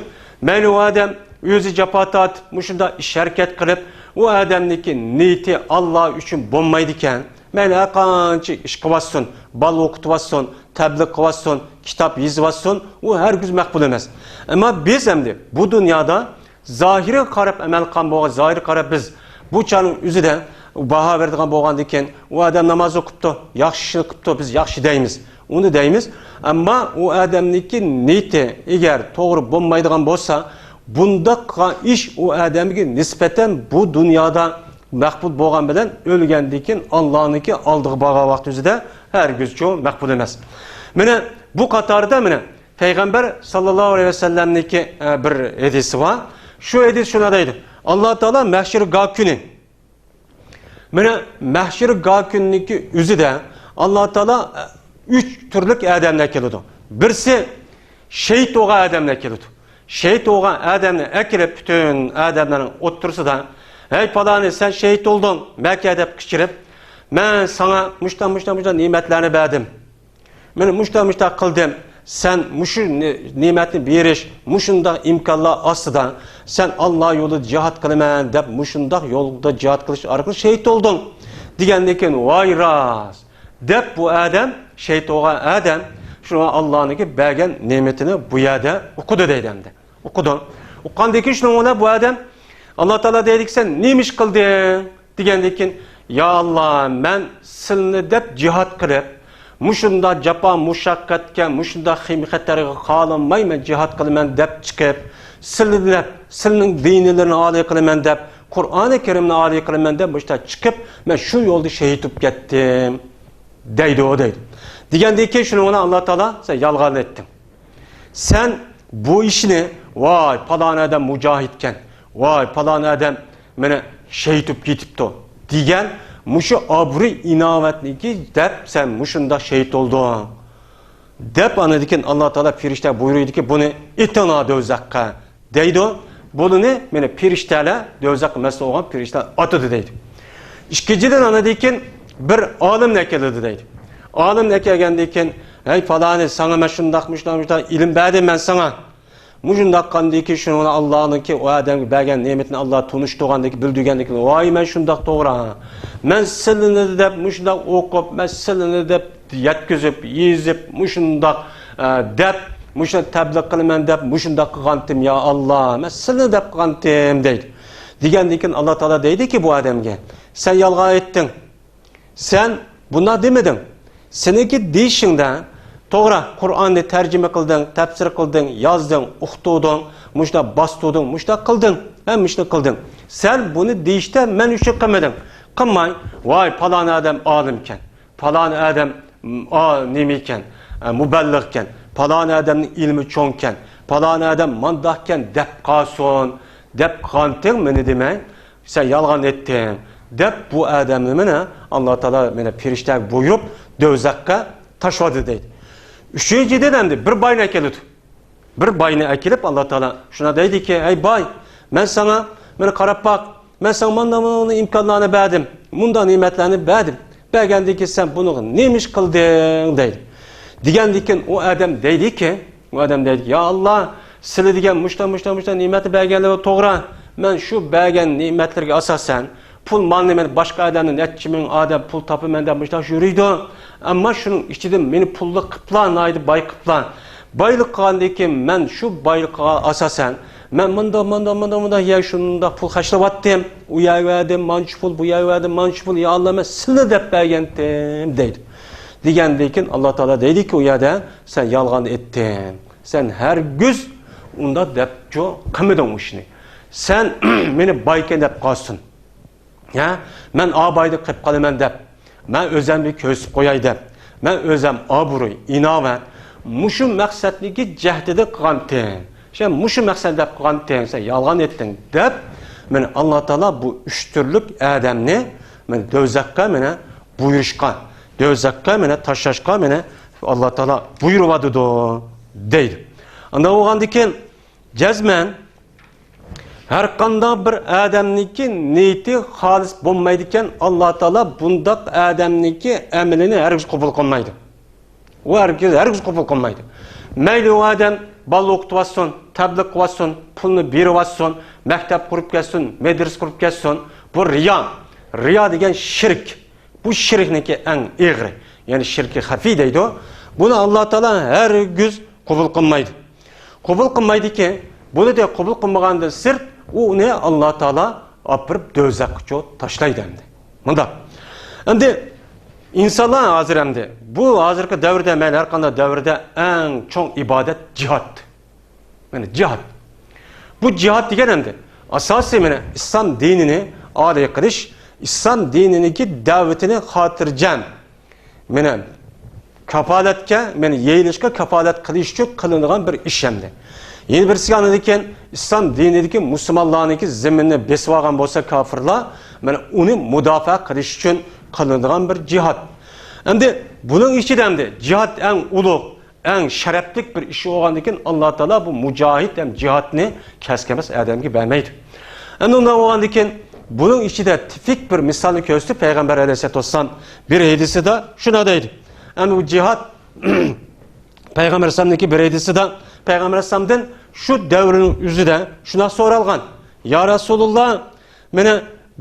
مەيلى ئۇ ئادەم ئۆزى جاپا تارتىپ، مۇشۇنداق ئىش ھەرىكەت قىلىپ، ئۇ ئادەمنىڭكى نىيىتى ئاللا ئۈچۈن بولمايدىكەن، مەيلى ھەر قانچە ئىش قىلىۋاتسۇن، بالا ئوقۇتۇۋاتسۇن، تەبلىغ قىلىۋاتسۇن، كىتاب يېزىۋاتسۇن، ئۇ ھەرگىز مەقبۇل ئەمەس. ئەمما بىز ئەمدى بۇ دۇنيادا زاھىرىغا قاراپ ئەمەل قىلغان بولغان، زاھىرىغا قاراپ بىز بۇ چاغنىڭ ئۆزىدە باھا بېرىدىغان بولغاندىكىن، ئۇ ئادەم ناماز ئوقۇپتۇ، ياخشى ئىشنى قىپتۇ، بىز ياخشى دەيمىز، ئۇنى دەيمىز. ئەمما ئۇ ئادەمنىڭكى نىيىتى ئەگەر توغرا بولمايدىغان بولسا، بۇنداق قىلغان ئىش ئۇ ئادەمگە نىسبەتەن بۇ دۇنيادا مەقبۇل بولغان بىلەن ئۆلگەندىن كېيىن ئاللانىڭكى ئالدىغا بارغان ۋاقتى ئۆزىدە ھەرگىزچۇ مەقبۇل ئەمەس. مانا بۇ قاتاردا مانا پەيغەمبەر ساللاللاھۇ ئەلەيھى ۋەسەللەمنىڭكى، ئە، بىر ھەدىسى بار. شۇ ھەدىس شۇنداق دەيدۇ. ئاللا تائالا مەھشەر گاھ كۈنى، مانا مەھشەر گاھ كۈنىنىڭكى ئۆزىدە ئاللا تائالا، ئە، ئۈچ تۈرلۈك ئادەمنى ئەكېلىدۇ. بىرسى شېھىت بولغان ئادەمنى ئەكېلىدۇ. شېھىت بولغان ئادەمنى ئەكېلىپ، پۈتۈن ئادەملەرنىڭ ئوتتۇرىسىدا، «ھەي، پالانى، سەن شېھىت بولدۇڭ، مەكە» دەپ قىچقىرىپ، «مەن ساڭا مۇشتا، مۇشتا، مۇشتا نېمەتلەرنى بەردىم. مەن مۇشتا، مۇشتا قىلدىم. سەن مۇشۇ نې-، نېمەتنى بېرىش، مۇشۇنداق ئىمكانلار ئاستىدا سەن ئاللا يولىدا جىھاد قىلىمەن دەپ، مۇشۇنداق يولدا جىھاد قىلىش ئارقىلىق شېھىت بولدۇڭ» دېگەندىن كېيىن، «ۋاي راست» دەپ، بۇ ئادەم، شېھىت بولغان ئادەم، شۇنىڭ ئاللانىڭكى بەرگەن نېمىتىنى بۇ يەردە ئۇقىدۇ دەيدۇ ئەمدى. ئۇقىدۇ. ئۇققاندىن كېيىن شۇنىڭ بىلەن بۇ ئادەم، ئاللا تائالا دەيدىكى، «سەن نېمە ئىش قىلدىڭ؟» دېگەندىن كېيىن، «يا ئاللا، مەن سىلىنى دەپ جىھاد قىلىپ، مۇشۇنداق جاپا مۇشەققەتكە، مۇشۇنداق خىيم خەتەرگە قالماي مەن جىھاد قىلىمەن دەپ چىقىپ، سىلىنى دەپ، سىلىنىڭ دىنىلىرىنى ئالىي قىلىمەن دەپ، قۇرئانى كەرىمنى ئالىي قىلىمەن دەپ مۇشۇنداق چىقىپ، مەن شۇ يولدا شېھىت بولۇپ كەتتىم» دەيدۇ، دەيدۇ. دېگەندىن كېيىن شۇنىڭ بىلەن ئاللا تائالا، «سەن يالغان ئېيتتىڭ. سەن بۇ ئىشنى، ۋاي، پالان ئادەم مۇجاھىدكەن، ۋاي، پالان ئادەم مانا شېھىت بولۇپ كېتىپتۇ» دېگەن مۇشۇ ئابرۇي ئىناۋەتنىكى دەپ سەن مۇشۇنداق شېھىت بولدۇڭ دەپ، ئاندىن كېيىن ئاللا تائالا پېرىشتە بۇيرۇيدۇكى، «بۇنى ئېتىڭلار دوزاخقا» دەيدۇ. بۇنى مانا پېرىشتەلەر، دوزاخقا مەسئۇل بولغان پېرىشتەلەر ئاتىدۇ دەيدۇ. ئىككىنچىدىن، ئاندىن كېيىن بىر ئالىمنى ئەكېلىدۇ دەيدۇ. ئالىمنى ئەكەلگەندىن كېيىن، «ھەي پالانى، ساڭا مەن شۇنداق، مۇشۇنداق، مۇشۇنداق ئىلىم بەردىم مەن ساڭا. مۇشۇنداق قىلغاندىن كېيىن شۇنىڭ بىلەن ئاللانىڭكى ئۇ ئادەمگە بەرگەن نېمىتىنى ئاللا تونۇشتۇرغاندىن كېيىن، بىلدۈرگەندىن كېيىن، ۋاي، مەن شۇنداق توغرا. مەن سىلىنى دەپ مۇشۇنداق ئوقۇپ، مەن سىلىنى دەپ يەتكۈزۈپ، يېزىپ، مۇشۇنداق، ئە، دەپ، مۇشۇنداق تەبلىغ قىلىمەن دەپ مۇشۇنداق قىلغانتىم، يا ئاللا، مەن سىلىنى دەپ قىلغانتىم» دەيدۇ. دېگەندىن كېيىن ئاللا تائالا دەيدۇكى بۇ ئادەمگە، «سەن يالغان ئېيتتىڭ. سەن بۇنداق دېمىدىڭ. سېنىڭكى دېيىشىڭدە توغرا، قۇرئاننى تەرجىمە قىلدىڭ، تەپسىر قىلدىڭ، يازدىڭ، ئۇقتۇردۇڭ، مۇشۇنداق باستۇردۇڭ، مۇشۇنداق قىلدىڭ، ھەممە ئىشنى قىلدىڭ. سەن بۇنى دېيىشتە مەن ئۈچۈن قىلمىدىڭ. قىلماي، ۋاي، پالان ئادەم ئالىمكەن، پالان ئادەم، ئا، نېمىكەن، ئە، مۇبەللىغكەن، پالان ئادەمنىڭ ئىلمى چوڭكەن، پالان ئادەم مانداقكەن دەپ قالسۇن، دەپ قىلغانتىڭ مېنى دېمەي، سەن يالغان ئېيتتىڭ» دەپ، بۇ ئادەمنى مانا ئاللا تائالا مانا پېرىشتەگە بۇيرۇپ، دوزاخقا تاشلىدى دەيدۇ. ئۈچىنچىدىن، ئەمدى بىر باينى ئەكېلىدۇ. بىر باينى ئەكېلىپ، ئاللا تائالا شۇنداق دەيدىكى، «ئەي باي، مەن ساڭا، مانا قاراپ باق، مەن ساڭا مانداق، مانداق ئىمكانلارنى بەردىم، مۇنداق نېمەتلەرنى بەردىم. بەرگەندىن كېيىن سەن بۇنىڭغا نېمە ئىش قىلدىڭ؟» دەيدۇ. دېگەندىن كېيىن ئۇ ئادەم دەيدىكى، ئۇ ئادەم دەيدۇ، «يا ئاللا، سىلە دېگەن مۇشتا، مۇشتا، مۇشتا نېمەتنى بەرگەنلىكىڭ توغرا. مەن شۇ بەرگەن نېمەتلىرىگە ئاساسەن، پۇل مالنى مەن باشقا ئادەمدىن نەچچە مىڭ ئادەم پۇل تاپىمەن دەپ مۇشۇنداق يۈرىدۇ. ئەمما شۇنىڭ ئىچىدىن مېنى پۇللۇق قىپلا، ناھايىتى باي قىپلا. بايلىق قىلغاندىن كېيىن مەن شۇ بايلىققا ئاساسەن، مەن مۇنداق، مۇنداق، مۇنداق، مۇنداق يەر شۇنداق پۇل خەجلەۋاتتىم. ئۇ يەرگە بەردىم مانچە پۇل، بۇ يەرگە بەردىم مانچە پۇل. يا ئاللا، مەن سىلە دەپ بەرگەنتىم» دەيدۇ. دېگەندىن كېيىن ئاللا تائالا دەيدۇكى ئۇ يەردە، «سەن يالغان ئېيتتىڭ. سەن ھەرگىز ئۇنداق دەپچۇ قىلمىدىڭ ئۇ ئىشنى. سەن مېنى بايكەن دەپ قالسۇن. ھە؟ مەن ئا بايدا قېلىپ قالىمەن دەپ، مەن ئۆزەمنى كۆرسىتىپ قوياي دەپ، مەن ئۆزەم ئابرۇي، ئىناۋەت، مۇشۇ مەقسەتنىكى جەھدىدە قىلغانتىڭ. سەن مۇشۇ مەقسەت دەپ قىلغانتىڭ، سەن يالغان ئېيتتىڭ» دەپ، مانا ئاللا تائالا بۇ ئۈچ تۈرلۈك ئادەمنى مانا دوزاخقا مانا بۇيرۇشقا، دوزاخقا مانا تاشلاشقا مانا ئاللا تائالا بۇيرۇۋاتىدۇ دەيدۇ. ئانداق بولغاندىن كېيىن جەزمەن ھەر قانداق بىر ئادەمنىڭكى نىيىتى خالىس بولمايدىكەن، ئاللا تائالا بۇنداق ئادەمنىڭكى ئەمىلىنى ھەرگىز قوبۇل قىلمايدۇ. ئۇ ھەرگىز، ھەرگىز قوبۇل قىلمايدۇ. مەيلى ئۇ ئادەم بالىنى ئوقۇتۇۋاتسۇن، تەبلىغ قىلىۋاتسۇن، پۇلنى بېرىۋاتسۇن، مەكتەپ قۇرۇپ كەتسۇن، مەدرىسە قۇرۇپ كەتسۇن، بۇ رىيا. رىيا دېگەن شىرك. بۇ شىركنىڭكى ئەڭ ئېغىرى، يەنى شىركى خەفىي دەيدۇ. بۇنى ئاللا تائالا ھەرگىز قوبۇل قىلمايدۇ. قوبۇل قىلمايدىكەن، بۇنى دە قوبۇل قىلمىغاندىن سىرت، ئۇنى ئاللا تائالا ئاپىرىپ دوزاخقىچۇ تاشلايدۇ ئەمدى. مۇنداق. ئەمدى ئىنسانلار ھازىر ئەمدى بۇ ھازىرقى دەۋردە، مەيلى ھەر قانداق دەۋردە ئەڭ چوڭ ئىبادەت جىھاد. مانا جىھاد. بۇ جىھاد دېگەن ئەمدى ئاساسىي مانا ئىسلام دىنىنى ئالىي قىلىش، ئىسلام دىنىنىڭكى دەۋىتىنى خاتىرجەم مانا كاپالەتكە، مانا يېيىلىشقا كاپالەت قىلىش ئۈچۈن قىلىنىدىغان بىر ئىش ئەمدى. يەنە بىرسىگە ئاندىن كېيىن ئىسلام دىنىدىكى مۇسۇلمانلارنىڭكى زېمىنىنى بېسىپ ئالغان بولسا كاپىرلار، مانا ئۇنى مۇداپىئە قىلىش ئۈچۈن قىلىنىدىغان بىر جىھاد. ئەمدى بۇنىڭ ئىچىدە ئەمدى جىھاد ئەڭ ئۇلۇغ، ئەڭ شەرەپلىك بىر ئىش بولغاندىن كېيىن، ئاللا تائالا بۇ مۇجاھىد ھەم جىھادنى كەسكىنمەس ئادەمگە بەرمەيدۇ. ئەمدى ئۇنداق بولغاندىن كېيىن، بۇنىڭ ئىچىدە تىپىك بىر مىسالنى كۆرسىتىپ، پەيغەمبەر ئەلەيھىسسالاتۇ ۋەسسالام بىر ھەدىسىدە شۇنداق دەيدۇ. ئەمدى بۇ جىھاد پەيغەمبەر ئەلەيھىسسالامنىڭكى بىر ھەدىسىدە، پەيغەمبەر ئەلەيھىسسالامدىن شۇ دەۋرنىڭ ئۆزىدە شۇنداق سورالغان: يا رەسۇلۇللا، مانا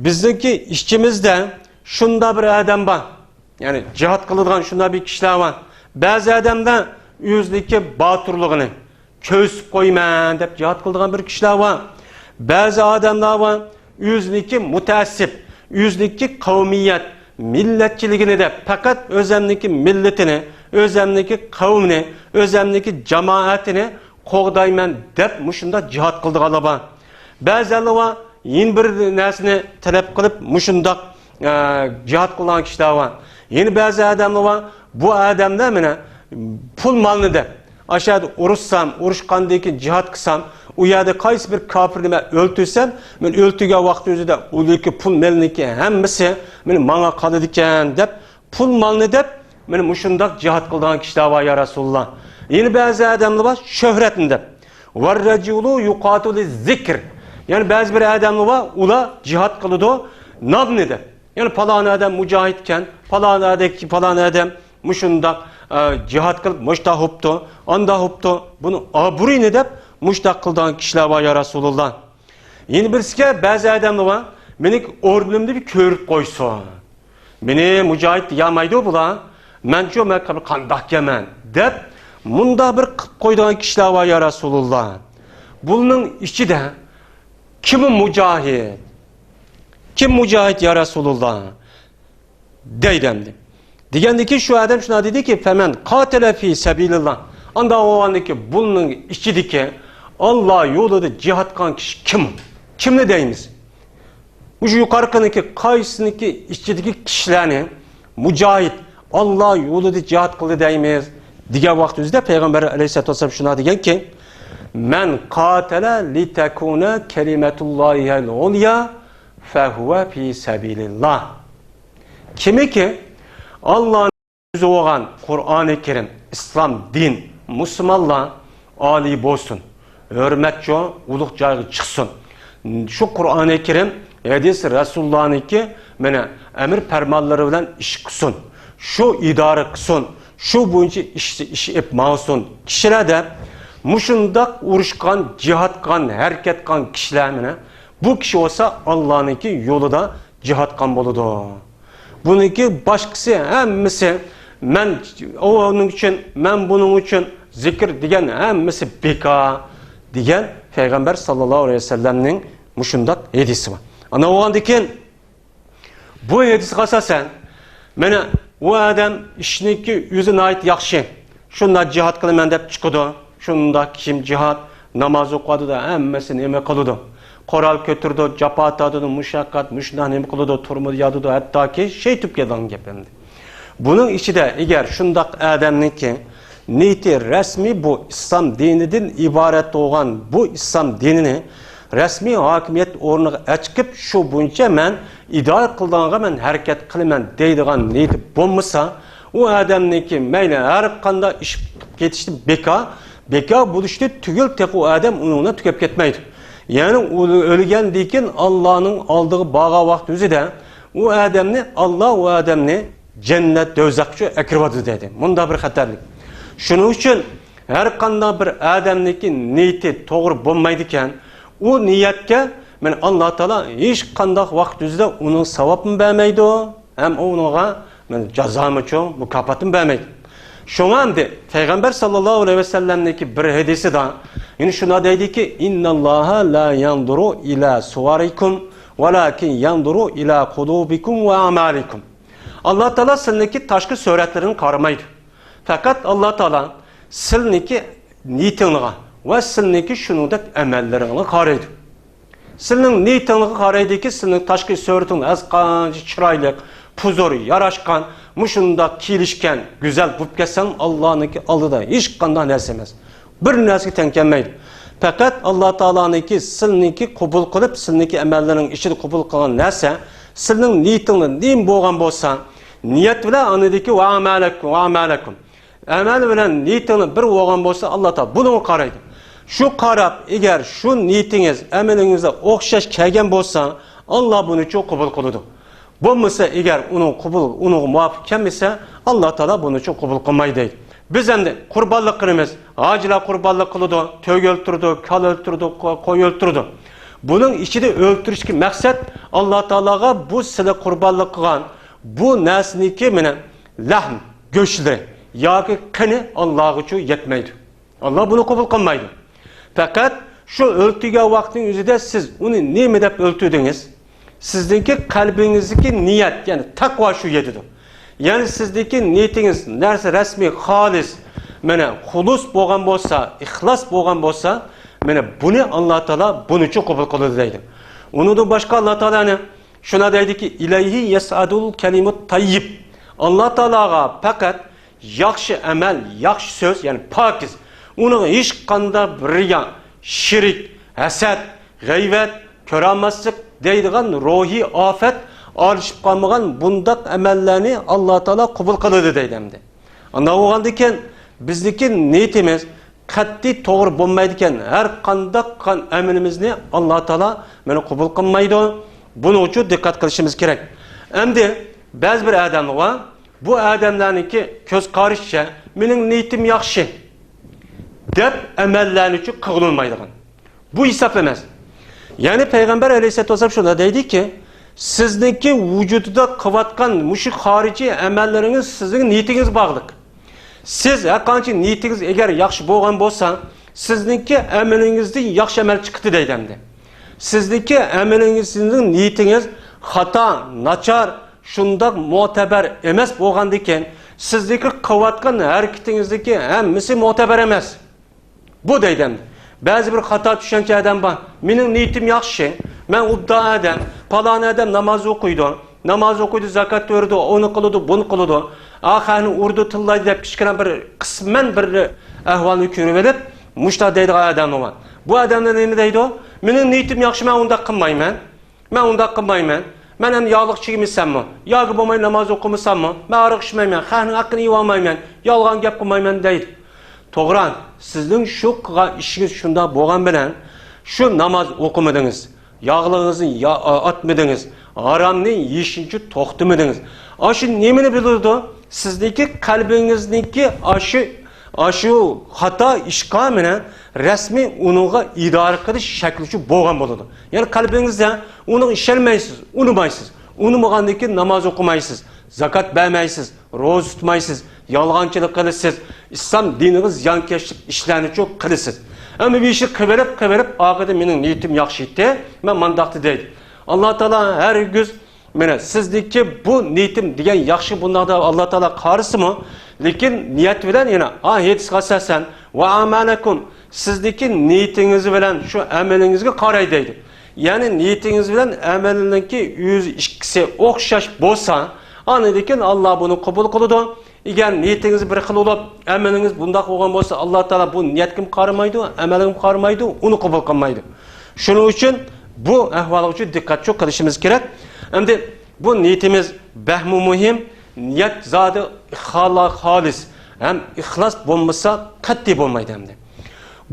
بىزنىڭكى ئىچىمىزدە شۇنداق بىر ئادەم بار. يەنى جىھاد قىلىدىغان شۇنداق بىر كىشىلەر بار. بەزى ئادەملەر ئۆزىنىڭكى باتۇرلۇقىنى كۆرسىتىپ قويىمەن دەپ جىھاد قىلىدىغان بىر كىشىلەر بار. بەزى ئادەملەر بار، ئۆزىنىڭكى مۇتەئەسسىپ، ئۆزىنىڭكى قەۋمىيەت، مىللەتچىلىكىنى دەپ پەقەت ئۆزەمنىڭكى مىللىتىنى، ئۆزەمنىڭكى قەۋمىنى، ئۆزەمنىڭكى جامائەتىنى قوغدايمەن دەپ مۇشۇنداق جىھاد قىلىدىغانلار بار. بەزىلەر بار، يەنە بىر نەرسىنى تەلەپ قىلىپ مۇشۇنداق، ئە، جىھاد قىلغان كىشىلەر بار. يەنە بەزى ئادەملەر بار، بۇ ئادەملەر مانا پۇل مالنى دەپ، ئاشۇ يەردە ئۇرۇشسام، ئۇرۇشقاندىن كېيىن جىھاد قىلسام، ئۇ يەردە قايسى بىر كاپىرنى مەن ئۆلتۈرسەم، مەن ئۆلتۈرگەن ۋاقتى ئۆزىدە ئۇنىڭكى پۇل مالنىڭكى ھەممىسى مانا ماڭا قالىدىكەن دەپ، پۇل مالنى دەپ، مانا مۇشۇنداق جىھاد قىلىدىغان كىشىلەر بار، يا رەسۇلۇللا. يەنە بەزى ئادەملەر بار، شۆھرەتنى دەپ. ۋەررەجۇلۇ يۇقاتىلۇ زىكر. يەنى بەزى بىر ئادەملەر بار، ئۇلار جىھاد قىلىدۇ، نامنى دەپ. يەنى پالان ئادەم مۇجاھىدكەن، پالان ئادەم، پالان ئادەم مۇشۇنداق، ئە، جىھاد قىلىپ مۇشتاق بوپتۇ، ئانداق بوپتۇ. بۇنى ئابرۇيىنى دەپ مۇشتاق قىلىدىغان كىشىلەر بار، يا رەسۇلۇللا. يەنە بىرسىگە بەزى ئادەملەر بار، مېنىڭ ئورنۇمنى بىر كۆرۈپ قويسۇن. مېنى مۇجاھىد دېيەلمەيدۇ بۇلار. مەنچۇ مەن قانداقكەنمەن دەپ مۇنداق بىر قىلىپ قويىدىغان كىشىلەر بار، يا رەسۇلۇللا. بۇلارنىڭ ئىچىدە كىم مۇجاھىد؟ كىم مۇجاھىد، يا رەسۇلۇللا؟ دەيدۇ ئەمدى. دېگەندىن كېيىن شۇ ئادەم شۇنداق دېدىكى، فەمەن قاتەلە فى سەبىلىللا. ئانداق بولغاندىن كېيىن بۇنىڭ ئىچىدىكى ئاللا يولىدا جىھاد قىلغان كىشى كىم؟ كىمنى دەيمىز؟ مۇشۇ يۇقىرىقىنىڭكى قايسىنىڭكى ئىچىدىكى كىشىلەرنى مۇجاھىد، ئاللا يولىدا جىھاد قىلدى دەيمىز؟ دېگەن ۋاقتىمىزدا پەيغەمبەر ئەلەيھىسسالاتۇ ۋەسسالام شۇنداق دېگەنكى، مەن قاتەلە لىتەكۇنە كەلىمەتۇللاھىل ئۇليا فەھۇۋە فى سەبىلىللا. كىمكى ئاللانىڭ سۆزى بولغان قۇرئانى كەرىم، ئىسلام دىن، مۇسۇلمانلار ئالىي بولسۇن، ھۆرمەتچۇ ئۇلۇغ جايغا چىقسۇن. شۇ قۇرئانى كەرىم، ھەدىس رەسۇلۇللانىڭكى مانا ئەمىر پەرمانلىرى بىلەن ئىش قىلسۇن، شۇ ئىدارە قىلسۇن، شۇ بويىچە ئىش، ئىش ئېلىپ ماڭسۇن. كىشىلەر دەپ مۇشۇنداق ئۇرۇشقان، جىھاد قىلغان، ھەرىكەت قىلغان كىشىلەر مانا بۇ كىشى بولسا ئاللانىڭكى يولىدا جىھاد قىلغان بولىدۇ. بۇنىڭكى باشقىسى ھەممىسى، مەن ئۇنىڭ ئۈچۈن، مەن بۇنىڭ ئۈچۈن زىكىر دېگەن ھەممىسى بىكار دېگەن پەيغەمبەر ساللاللاھۇ ئەلەيھى ۋەسەللەمنىڭ مۇشۇنداق ھەدىسى بار. ئانا بولغاندىن كېيىن بۇ ھەدىسكە ئاساسەن، مانا ئۇ ئادەم ئىشنىڭكى ئۆزى ناھايىتى ياخشى. شۇنداق جىھاد قىلىمەن دەپ چىقىدۇ. شۇنداق كىم جىھاد، ناماز ئوقۇۋاتىدۇ، ھەممىسى نېمە قىلىدۇ؟ قورال كۆتۈرىدۇ، جاپا تارتىدۇ، مۇشەققەت، مۇشۇنداق نېمە قىلىدۇ، تۇرمىدا ياتىدۇ، ھەتتاكى شېھىت بولۇپ كېتىدىغان گەپ ئەمدى. بۇنىڭ ئىچىدە ئەگەر شۇنداق ئادەمنىڭكى نىيىتى رەسمىي بۇ ئىسلام دىنىدىن ئىبارەت بولغان بۇ ئىسلام دىنىنى رەسمىي ھاكىمىيەت ئورنىغا ئەچىقىپ، شۇ بويىچە مەن ئىدارە قىلىدىغانغا مەن ھەرىكەت قىلىمەن دەيدىغان نىيىتى بولمىسا، ئۇ ئادەمنىڭكى مەيلى ھەر قانداق ئىش قىلىپ كېتىشى بىكار، بىكار بولۇشى تۈگۈل، تېخى ئۇ ئادەم ئۇنىڭ بىلەن تۈگەپ كەتمەيدۇ. يەنى ئۇ ئۆلگەندىن كېيىن ئاللانىڭ ئالدىغا بارغان ۋاقتى ئۆزىدە ئۇ ئادەمنى، ئاللا ئۇ ئادەمنى جەننەت، دوزاخقا ئەكىرىۋاتىدۇ دەيدۇ. مۇنداق بىر خەتەرلىك. شۇنىڭ ئۈچۈن ھەر قانداق بىر ئادەمنىڭكى نىيىتى توغرا بولمايدىكەن، ئۇ نىيەتكە مانا ئاللا تائالا ھېچ قانداق ۋاقىت ئۆزىدە ئۇنىڭ ساۋابىنى بەرمەيدۇ، ھەم ئۇنىڭغا مانا جازامۇچۇ، مۇكاپاتىنى بەرمەيدۇ. شۇڭا ئەمدى پەيغەمبەر ساللاللاھۇ ئەلەيھى ۋەسەللەمنىڭكى بىر ھەدىسىدا يەنە شۇنداق دەيدىكى، «إن الله لا ينظر إلى صوركم ولكن ينظر إلى قلوبكم وأعمالكم.» ئاللا تائالا سىلىنىڭكى تاشقى سۈرەتلىرىنى قارىمايدۇ. پەقەت ئاللا تائالا سىلىنىڭكى نىيىتىڭلارغا ۋە سىلىنىڭكى شۇنىڭدەك ئەمەللىرىڭلارغا قارايدۇ. سىلىنىڭ نىيىتىڭلارغا قارايدۇكى، سىلىنىڭ تاشقى سۈرىتىڭلار ھەرقانچە چىرايلىق، پۇزۇر، ياراشقان، مۇشۇنداق كېلىشكەن، گۈزەل بولۇپ كەتسەڭ، ئاللانىڭكى ئالدىدا ھېچقانداق نەرسە ئەمەس. بىر نەرسىگە تەڭ كەلمەيدۇ. پەقەت ئاللا تائالانىڭكى، سىلىنىڭكى قوبۇل قىلىپ، سىلىنىڭكى ئەمەللىرىڭ ئىچىدە قوبۇل قىلغان نەرسە، سىلىنىڭ نىيىتىڭلار نېمە بولغان بولسا، نىيەت بىلەن ئاندىكى ۋە ئەمەلەكۇم، ۋە ئەمەلەكۇم. ئەمەل بىلەن نىيىتىڭلار بىر بولغان بولسا، ئاللا تائالا بۇنىڭغا قارايدۇ. شۇ قاراپ، ئەگەر شۇ نىيىتىڭىز ئەمىلىڭىزگە ئوخشاش كەلگەن بولسا، ئاللا بۇنى چوڭ قوبۇل قىلىدۇ. بولمىسا، ئەگەر ئۇنىڭ قوبۇل، ئۇنىڭغا مۇۋاپىق كەلمىسە، ئاللا تائالا بۇنى چوڭ قوبۇل قىلمايدۇ دەيدۇ. بىز ئەمدى قۇربانلىق قىلىمىز. ھاجىلار قۇربانلىق قىلىدۇ، تۆگە ئۆلتۈرىدۇ، كالا ئۆلتۈرىدۇ، قو-، قوي ئۆلتۈرىدۇ. بۇنىڭ ئىچىدە ئۆلتۈرۈشتىكى مەقسەت، ئاللا تائالاغا بۇ سىلى قۇربانلىق قىلغان بۇ نەرسىنىڭكى مېنى لەھم، گۆشلىرى ياكى قېنى ئاللاغىچۇ يەتمەيدۇ. ئاللا بۇنى قوبۇل قىلمايدۇ. پەقەت شۇ ئۆلتۈرگەن ۋاقىتنىڭ ئۆزىدە سىز ئۇنى نېمە دەپ ئۆلتۈردىڭىز؟ سىزنىڭكى قەلبىڭىزدىكى نىيەت، يەنى تەقۋا شۇ يېتىدۇ. يەنى سىزنىڭكى نىيىتىڭىز نەرسە رەسمىي، خالىس، مانا، خۇلۇس بولغان بولسا، ئىخلاس بولغان بولسا، مانا، بۇنى ئاللا تائالا بۇنىچۇ قوبۇل قىلىدۇ دەيدۇ. ئۇنىڭدىن باشقا ئاللا تائالا يەنە شۇنى دەيدۇكى، «إليه يصعد الكلم الطيب.» ئاللا تائالاغا پەقەت ياخشى ئەمەل، ياخشى سۆز، يەنى پاكىز، ئۇنىڭغا ھېچقانداق رىيا، شېرىك، ھەسەت، غەيۋەت، كۆرەلمەسلىك دەيدىغان روھىي ئافەت ئارىلىشىپ قالمىغان بۇنداق ئەمەللەرنى ئاللا تائالا قوبۇل قىلىدۇ دەيدۇ ئەمدى. ئانداق بولغاندىكىن بىزنىڭكى نىيىتىمىز قەتئىي توغرا بولمايدىكەن، ھەر قانداق قىلغان ئەمىلىمىزنى ئاللا تائالا مانا قوبۇل قىلمايدۇ. بۇنىڭ ئۈچۈن دىققەت قىلىشىمىز كېرەك. ئەمدى بەزى بىر ئادەملەر بار، بۇ ئادەملەرنىڭكى كۆز قارىشىچە، مېنىڭ نىيىتىم ياخشى دەپ ئەمەللەرنى ئۈچۈن قىلغىلى بولمايدىغان. بۇ ھېساب ئەمەس. يەنى پەيغەمبەر ئەلەيھىسسالاتۇ ۋەسسالام شۇنداق دەيدىكى، سىزنىڭكى ۋۇجۇدىدا قىلىۋاتقان مۇشۇ خارىجىي ئەمەللىرىڭىز سىزنىڭ نىيىتىڭىزگە باغلىق. سىز ھەرقانچە نىيىتىڭىز ئەگەر ياخشى بولغان بولسا، سىزنىڭكى ئەمىلىڭىزدىن ياخشى ئەمەل چىقىدۇ دەيدۇ ئەمدى. سىزنىڭكى ئەمىلىڭىز، سىزنىڭ نىيىتىڭىز خاتا، ناچار، شۇنداق مۆتىبەر ئەمەس بولغاندىكىن، سىزنىڭكى قىلىۋاتقان ھەرىكىتىڭىزدىكى ھەممىسى مۆتىبەر ئەمەس. بۇ دەيدۇ ئەمدى. بەزى بىر خاتا چۈشەنچە ئادەم بار. مېنىڭ نىيىتىم ياخشى. مەن ئوبدان ئادەم. پالان ئادەم ناماز ئوقۇيدۇ. ناماز ئوقۇيدۇ، زاكات بېرىدۇ، ئۇنى قىلىدۇ، بۇنى قىلىدۇ. ئا، خەقنى ئۇرىدۇ، تىللايدۇ دەپ كىچىككىنە بىر قىسمەن بىر ئەھۋالنى كۆرۈۋېلىپ، مۇشۇنداق دەيدىغان ئادەم بار. بۇ ئادەملەر نېمە دەيدۇ؟ مېنىڭ نىيىتىم ياخشى، مەن ئۇنداق قىلمايمەن. مەن ئۇنداق قىلمايمەن. مەن ئەمدى ياغلىق چىگمىسەممۇ، ياغى بولماي ناماز ئوقۇمىساممۇ، مەن ھاراق ئىچمەيمەن، خەقنىڭ ھەققىنى يېۋالمايمەن، يالغان گەپ قىلمايمەن دەيدۇ. توغرا، سىزنىڭ شۇ قىلغان ئىشىڭىز شۇنداق بولغان بىلەن، شۇ ناماز ئوقۇمىدىڭىز، ياغلىقىڭىزنى يا-، ئاتمىدىڭىز، ھارامنى يېيىشنىچۇ توختىمىدىڭىز. ئاشۇ نېمىنى بىلدۈرىدۇ؟ سىزنىڭكى قەلبىڭىزنىڭكى ئاشۇ ئاشۇ خاتا ئىشقا مانا رەسمىي ئۇنىڭغا ئىدارە قىلىش شەكلىچۇ بولغان بولىدۇ. يەنى قەلبىڭىزدە ئۇنىڭغا ئىشەنمەيسىز، ئۇنىمايسىز. ئۇنىمىغاندىن كېيىن ناماز ئوقۇمايسىز، زاكات بەرمەيسىز، روزا تۇتمايسىز، يالغانچىلىق قىلىسىز، ئىسلام دىنىغا زىيانكەشلىك ئىشلارنىچۇ قىلىسىز. ئەمما بۇ ئىشنى قىلىۋېرىپ، قىلىۋېرىپ، ئاخىرىدا مېنىڭ نىيىتىم ياخشى ئىدى، مەن مانداقتى دەيدۇ. ئاللا تائالا ھەرگىز مانا سىزنىڭكى بۇ نىيىتىم دېگەن ياخشى بۇنداق دەپ ئاللا تائالا قارىسىمۇ، لېكىن نىيەت بىلەن يەنە، ھا، ھەدىسكە ئاساسەن، ۋە ئەمەلەكۇم، سىزنىڭكى نىيىتىڭىز بىلەن شۇ ئەمىلىڭىزگە قاراي دەيدۇ. يەنى نىيىتىڭىز بىلەن ئەمەلنىڭكى ئۆزى ئىككىسى ئوخشاش بولسا، ئاندىن كېيىن ئاللا بۇنى قوبۇل قىلىدۇ. ئەگەر نىيىتىڭىز بىر خىل بولۇپ، ئەمىلىڭىز بۇنداق بولغان بولسا، ئاللا تائالا بۇ نىيەتكىمۇ قارىمايدۇ، ئەمەلگىمۇ قارىمايدۇ، ئۇنى قوبۇل قىلمايدۇ. شۇنىڭ ئۈچۈن بۇ ئەھۋالغا دىققەت قىلىشىمىز كېرەك. ئەمدى بۇ نىيىتىمىز بەكمۇ مۇھىم. نىيەت زادى خالا-، خالىس ھەم ئىخلاس بولمىسا، قەتئىي بولمايدۇ ئەمدى.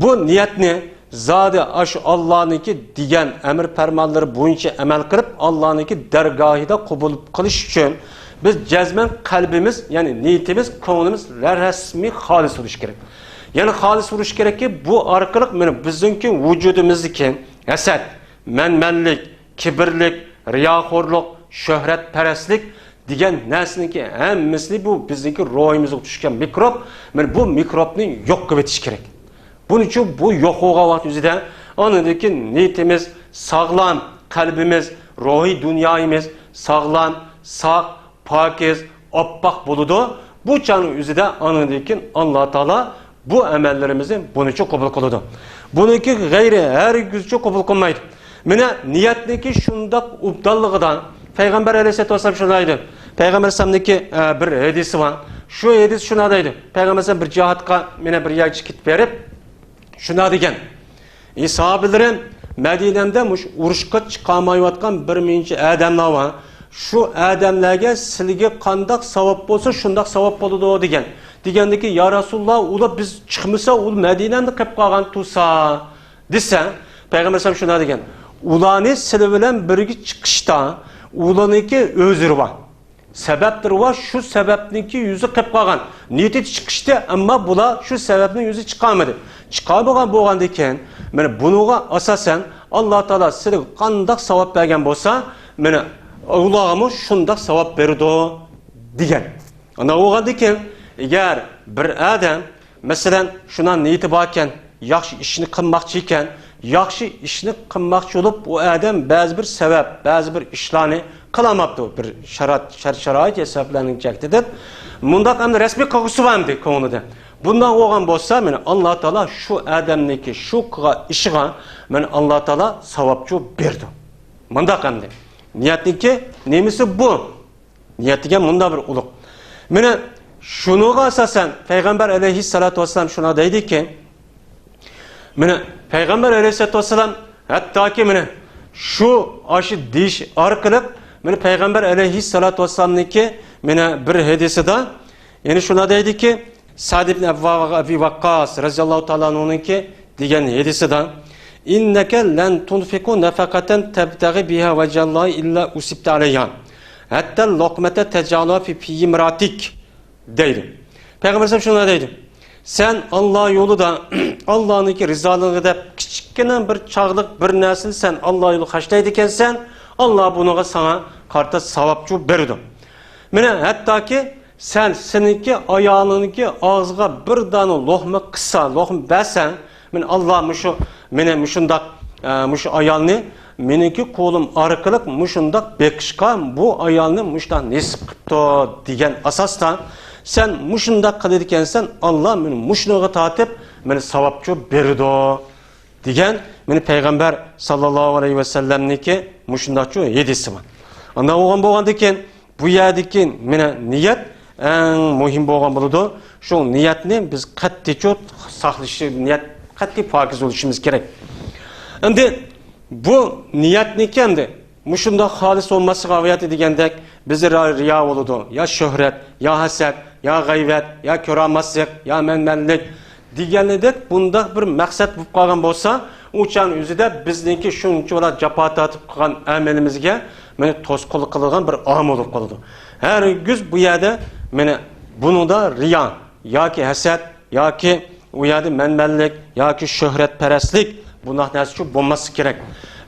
بۇ نىيەتنى زادى ئاشۇ ئاللانىڭكى دېگەن ئەمر پەرمانلىرى بويىچە ئەمەل قىلىپ، ئاللانىڭكى دەرگاھىدا قوبۇل قىلىش ئۈچۈن بىز جەزمەن قەلبىمىز، يەنى نىيىتىمىز، كۆڭلىمىز رەسمىي خالىس بولۇشى كېرەك. يەنى خالىس بولۇشى كېرەككى، بۇ ئارقىلىق مانا بىزنىڭكى ۋۇجۇدىمىزدىكى ھەسەت، مەنمەنلىك، كىبىرلىك، رىياخورلۇق، شۆھرەتپەرەسلىك دېگەن نەرسىنىڭكى ھەممىسىنى، بۇ بىزنىڭكى روھىمىزغا چۈشكەن مىكروب، مانا بۇ مىكروبنى يوق قىلىۋېتىش كېرەك. بۇنىڭ ئۈچۈن بۇ يوق بولغان ۋاقىت يۈزىدە، ئاندىن كېيىن نىيىتىمىز ساغلام، قەلبىمىز، روھىي دۇنيايىمىز ساغلام، ساق، پاكىز، ئاپئاق بولىدۇ. بۇ چاغنىڭ ئۆزىدە ئاندىن كېيىن ئاللا تائالا بۇ ئەمەللىرىمىزنى بۇنىڭ ئۈچۈن قوبۇل قىلىدۇ. بۇنىڭكى غەيرى ھەرگىزچە قوبۇل قىلمايدۇ. مانا نىيەتنىڭكى شۇنداق ئوبدانلىقىدا پەيغەمبەر ئەلەيھىسسالاتۇ ۋەسسالام شۇنداق دەيدۇ. پەيغەمبەر ئەلەيھىسسالامنىڭكى، ئە، بىر ھەدىسى بار. شۇ ھەدىس شۇنداق دەيدۇ. پەيغەمبەر ئەلەيھىسسالام بىر جىھادقا مانا بىر يەرگە كېتىپ بېرىپ شۇنداق دېگەن. ئى ساھابىلىرىم، مەدىنەمدە مۇشۇ ئۇرۇشقا چىقالمايۋاتقان بىر مۇنچە ئادەملەر بار. شۇ ئادەملەرگە سىلىگە قانداق ساۋاب بولسا، شۇنداق ساۋاب بولىدۇ دېگەن. دېگەندىكى، يا رەسۇلاللا، ئۇلار بىز چىقمىسا، ئۇ مەدىنەمدە قېلىپ قالغان تۇرسا دېسە، پەيغەمبەر ئەلەيھىسسالام شۇنداق دېگەن. ئۇلارنى سىلى بىلەن بىرگە چىقىشتا ئۇلارنىڭكى ئۆزرى بار. سەۋەبلىرى بار، شۇ سەۋەبنىڭكى يۈزى قېلىپ قالغان. نىيىتى چىقىشتى، ئەمما بۇلار شۇ سەۋەبنىڭ يۈزى چىقالمىدى. چىقالمىغان بولغاندىكىن، مانا بۇنىڭغا ئاساسەن ئاللا تائالا سىلىگە قانداق ساۋاب بەرگەن بولسا، مانا ئۇلارغىمۇ شۇنداق ساۋاب بېرىدۇ دېگەن. ئانداق بولغاندىكىن، ئەگەر بىر ئادەم مەسىلەن، شۇنداق نىيىتى باركەن، ياخشى ئىشنى قىلماقچى ئىكەن، ياخشى ئىشنى قىلماقچى بولۇپ، ئۇ ئادەم بەزى بىر سەۋەب، بەزى بىر ئىشلارنى قىلالماپتۇ، بىر شارائىت، شەرت-شارائىت يا سەۋەبلەرنىڭ چەكلىدە. مۇنداق ئەمدى رەسمىي قىلغۇسى بارمىدى كۆڭلىدە؟ بۇنداق بولغان بولسا، مانا ئاللا تائالا شۇ ئادەمنىڭكى شۇ قىلغان ئىشىغا، مانا ئاللا تائالا ساۋابچۇ بېرىدۇ. مۇنداق ئەمدى. نىيەتنىڭكى نېمىسى بۇ؟ نىيەت دېگەن مۇنداق بىر ئۇلۇغ. مانا شۇنىڭغا ئاساسەن پەيغەمبەر ئەلەيھىسسالاتۇ ۋەسسالام شۇنداق دەيدىكى، مانا پەيغەمبەر ئەلەيھىسسالاتۇ ۋەسسالام ھەتتاكى مانا شۇ ئاشۇ دېيىش ئارقىلىق، مانا پەيغەمبەر ئەلەيھىسسالاتۇ ۋەسسالامنىڭكى مانا بىر ھەدىسىدە يەنە شۇنداق دەيدىكى، سەئد ئىبن ئەبۋا-، ئەبى ۋەققاس رەزىياللاھۇ تائالا ئەنھۇنىڭكى دېگەن ھەدىسىدە، «إنك لن تنفق نفقة تبتغي بها وجه الله إلا أثبت عليها، حتى اللقمة تجعلها في في امرأتك» دەيدۇ. پەيغەمبەر ئەلەيھىسسالام شۇنداق دەيدۇ، سەن ئاللا يولىدا، ئاللانىڭكى رىزالىقى دەپ كىچىككىنە بىر چاغلىق بىر نەرسىنى سەن ئاللا يولىغا خەجلەيدىكەنسەن، ئاللا بۇنىڭغا ساڭا قارىتا ساۋابچۇ بېرىدۇ. مانا ھەتتاكى سەن سېنىڭكى ئايالىڭنىڭكى ئاغزىغا بىر دانە لوقما قىسا، لوقما بەرسەڭ، مانا ئاللا مۇشۇ، مېنى مۇشۇنداق، ئە، مۇشۇ ئايالنى مېنىڭكى قولۇم ئارقىلىق مۇشۇنداق بېقىشقا بۇ ئايالنى مۇشۇنداق نېسىپ قىپتۇ دېگەن ئاساستا، سەن مۇشۇنداق قىلىدىكەنسەن، ئاللا مېنى مۇشۇنىڭغا تارتىپ مېنى ساۋابچۇ بېرىدۇ دېگەن، مانا پەيغەمبەر ساللاللاھۇ ئەلەيھى ۋەسەللەمنىڭكى مۇشۇنداقچۇ ھەدىسى بار. ئانداق بولغان بولغاندىكىن، بۇ يەردىكى مانا نىيەت ئەڭ مۇھىم بولغان بولىدۇ. شۇ نىيەتنى بىز قەتئىيچۇ ساقلىشى، نىيەت قەتئىي پاكىز بولۇشىمىز كېرەك. ئەمدى بۇ نىيەتنىكى ئەمدى مۇشۇنداق خالىس بولماسلىقى ئاۋىياتى دېگەندەك، بىزدە را-، رىيا بولىدۇ، يا شۆھرەت، يا ھەسەت، يا غەيۋەت، يا كۆرەلمەسلىك، يا مەنمەنلىك، دېگەنىدەك بۇنداق بىر مەقسەت بولۇپ قالغان بولسا، ئۇ چاغنىڭ ئۆزىدە بىزنىڭكى شۇنچىۋالا جاپا تارتىپ قىلغان ئەمىلىمىزگە مانا توسقۇنلۇق قىلىدىغان بىر ئامىل بولۇپ قالىدۇ. ھەرگىز بۇ يەردە مانا بۇنىڭدا رىيا ياكى ھەسەت ياكى ئۇ يەردە مەنمەنلىك ياكى شۆھرەتپەرەسلىك بۇنداق نەرسە ئۈچۈن بولماسلىقى كېرەك.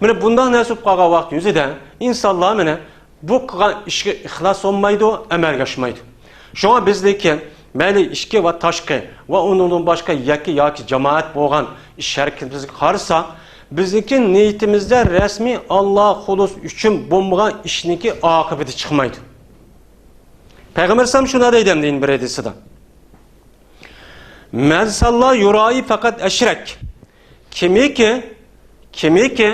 مانا بۇنداق نەرسە بولۇپ قالغان ۋاقىت يۈزىدە ئىنسانلار مانا بۇ قىلغان ئىشقا ئىخلاس بولمايدۇ، ئەمەلگە ئاشمايدۇ. شۇڭا بىزنىڭكى مەيلى ئىچكى ۋە تاشقى ۋە ئۇنىڭدىن باشقا يەككە ياكى جامائەت بولغان ئىش ھەرىكىتىمىزگە قارىساق، بىزنىڭكى نىيىتىمىزدە رەسمىي ئاللا خۇلۇس ئۈچۈن بولمىغان ئىشنىڭكى ئاقىۋىتى چىقمايدۇ. پەيغەمبەر ئەلەيھىسسالام شۇنداق دەيدۇ ئەمدى يەنە بىر ھەدىسىدە، «من صلى يرائي فقد أشرك». كىمكى، كىمكى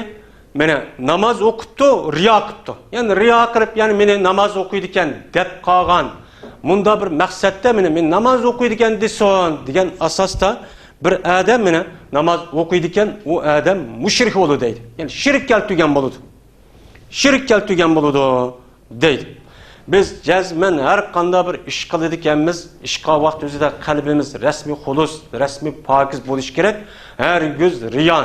مانا ناماز ئوقۇپتۇ، رىيا قىپتۇ. يەنى رىيا قىلىپ، يەنى مېنى ناماز ئوقۇيدىكەن دەپ قالغان، مۇنداق بىر مەقسەتتە مېنى، مېنى ناماز ئوقۇيدىكەن دېسۇن دېگەن ئاساستا بىر ئادەم مانا ناماز ئوقۇيدىكەن، ئۇ ئادەم مۇشرىك بولىدۇ دەيدۇ. يەنى شىرك كەلتۈرگەن بولىدۇ. شىرك كەلتۈرگەن بولىدۇ دەيدۇ. بىز جەزمەن ھەر قانداق بىر ئىش قىلىدىكەنمىز، ئىشقا ۋاقىت ئۆزىدە قەلبىمىز رەسمىي خۇلۇس، رەسمىي پاكىز بولۇشى كېرەك. ھەرگىز رىيا،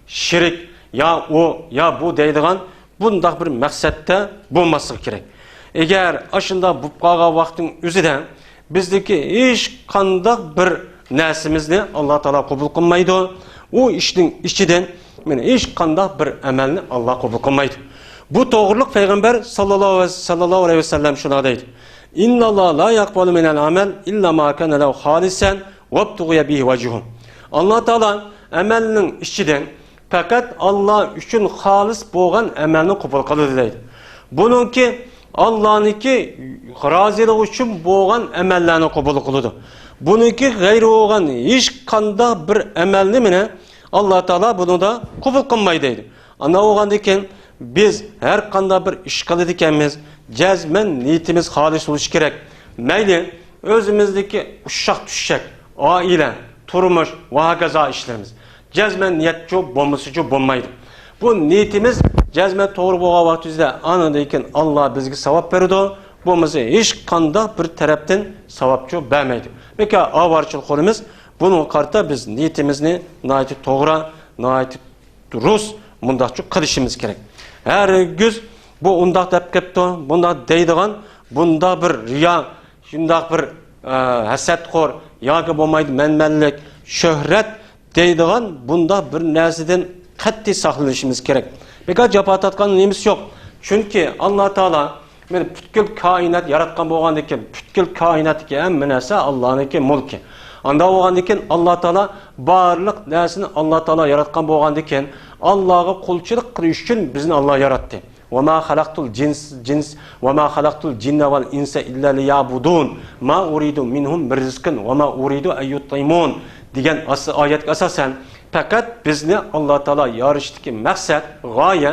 شىرك، يا ئۇ، يا بۇ دەيدىغان بۇنداق بىر مەقسەتتە بولماسلىقى كېرەك. ئەگەر ئاشۇنداق بولۇپ قالغان ۋاقىتنىڭ ئۆزىدە بىزدىكى ھېچقانداق بىر نەرسىمىزنى ئاللا تائالا قوبۇل قىلمايدۇ. ئۇ ئىشنىڭ ئىچىدىن مانا ھېچقانداق بىر ئەمەلنى ئاللا قوبۇل قىلمايدۇ. بۇ توغرىلىق پەيغەمبەر ساللاللاھۇ، ساللاللاھۇ ئەلەيھى ۋەسەللەم شۇنداق دەيدۇ، «إن الله لا يقبل من العمل إلا ما كان له خالصا وابتغي به وجهه». ئاللا تائالا ئەمەلنىڭ ئىچىدىن پەقەت ئاللا ئۈچۈن خالىس بولغان ئەمەلنى قوبۇل قىلىدۇ دەيدۇ. بۇنىڭكى ئاللانىڭكى رازىلىقى ئۈچۈن بولغان ئەمەللەرنى قوبۇل قىلىدۇ. بۇنىڭكى غەيرى بولغان ھېچقانداق بىر ئەمەلنى مانا ئاللا تائالا بۇنىڭدا قوبۇل قىلماي دەيدۇ. ئانداق بولغاندىن كېيىن بىز ھەر قانداق بىر ئىش قىلىدىكەنمىز، جەزمەن نىيىتىمىز خالىس بولۇشى كېرەك. مەيلى ئۆزىمىزدىكى ئۇششاق چۈششەك، ئائىلە، تۇرمۇش ۋە ھاكازا ئىشلىرىمىز. جەزمەن نىيەتچۇ بولمىسىچۇ بولمايدۇ. بۇ نىيىتىمىز جەزمەن توغرا بولغان ۋاقتىمىزدا ئاندىن كېيىن ئاللا بىزگە ساۋاب بېرىدۇ. بولمىسا ھېچقانداق بىر تەرەپتىن ساۋابچۇ بەرمەيدۇ. بەكە ئاۋارىچىلىق قولىمىز، بۇنىڭغا قارىتا بىز نىيىتىمىزنى ناھايىتى توغرا، ناھايىتى دۇرۇس مۇنداقچۇ قىلىشىمىز كېرەك. ھەرگىز بۇ ئۇنداق دەپ كەپتۇ، بۇنداق دەيدىغان، بۇنداق بىر رىيا، شۇنداق بىر، ئە، ھەسەتخور ياكى بولمايدۇ مەنمەنلىك، شۆھرەت دەيدىغان بۇنداق بىر نەرسىدىن قەتئىي ساقلىنىشىمىز كېرەك. بىكار جاپا تارتقان نېمىسى يوق. چۈنكى ئاللا تائالا مانا پۈتكۈل كائىنات ياراتقان بولغاندىن كېيىن، پۈتكۈل كائىناتتىكى ھەممە نەرسە ئاللانىڭكى مۇلكى. ئانداق بولغاندىن كېيىن ئاللا تائالا بارلىق نەرسىنى ئاللا تائالا ياراتقان بولغاندىن كېيىن، ئاللاغا قۇلچىلىق قىلىش ئۈچۈن بىزنى ئاللا ياراتتى. «وما خلقت الجنس، جنس، وما خلقت الجن والإنس إلا ليعبدون، ما أريد منهم من رزق وما أريد أن يطعمون» دېگەن ئاس-، ئايەتكە ئاساسەن، پەقەت بىزنى ئاللا تائالا يارىتىشتىكى مەقسەت، غايە،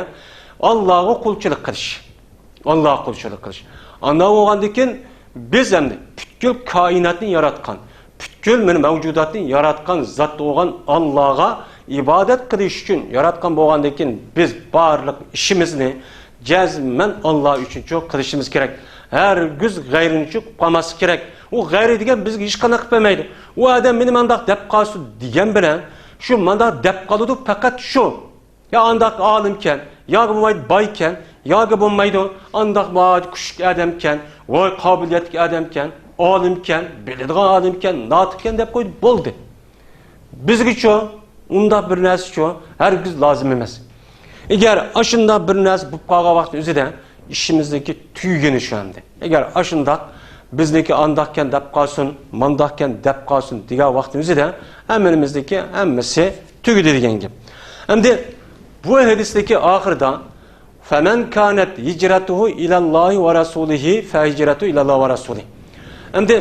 ئاللاغا قۇلچىلىق قىلىش. ئاللاغا قۇلچىلىق قىلىش. ئانداق بولغاندىن كېيىن بىز ئەمدى پۈتكۈل كائىناتنى ياراتقان، پۈتكۈل مانا مەۋجۇداتنى ياراتقان زات بولغان ئاللاغا ئىبادەت قىلىش ئۈچۈن ياراتقان بولغاندىن كېيىن بىز بارلىق ئىشىمىزنى جەزمەن ئاللا ئۈچۈنچۇ قىلىشىمىز كېرەك. ھەرگىز غەيرىنىچۇ قىلماسلىق كېرەك. ئۇ غەيرى دېگەن بىزگە ھېچقانداق قىلىپ بەرمەيدۇ. ئۇ ئادەم مېنى مانداق دەپ قالسۇن دېگەن بىلەن شۇ مانداق دەپ قالىدۇ، پەقەت شۇ. يا ئانداق ئالىمكەن، ياكى بولمايدۇ بايكەن، ياكى بولمايدۇ ئانداق كۈچلۈك ئادەمكەن، ۋاي قابىلىيەتلىك ئادەمكەن، ئالىمكەن، بىلىدىغان ئادەمكەن، ناتىقكەن دەپ قويدى، بولدى. بىزگىچۇ ئۇنداق بىر نەرسىچۇ ھەرگىز لازىم ئەمەس. ئەگەر ئاشۇنداق بىر نەرسە بولۇپ قالغان ۋاقىتنىڭ ئۆزىدە ئىشىمىزنىڭكى تۈگىگىنى شۇ ئەمدى. ئەگەر ئاشۇنداق بىزنىڭكى ئانداقكەن دەپ قالسۇن، مانداقكەن دەپ قالسۇن دېگەن ۋاقىتنىڭ ئۆزىدە ھەممىمىزنىڭكى ھەممىسى تۈگىدى دېگەن گەپ. ئەمدى بۇ ھەدىستىكى ئاخىرىدا، «فمن كانت هجرته إلى الله ورسوله فهجرته إلى الله ورسوله». ئەمدى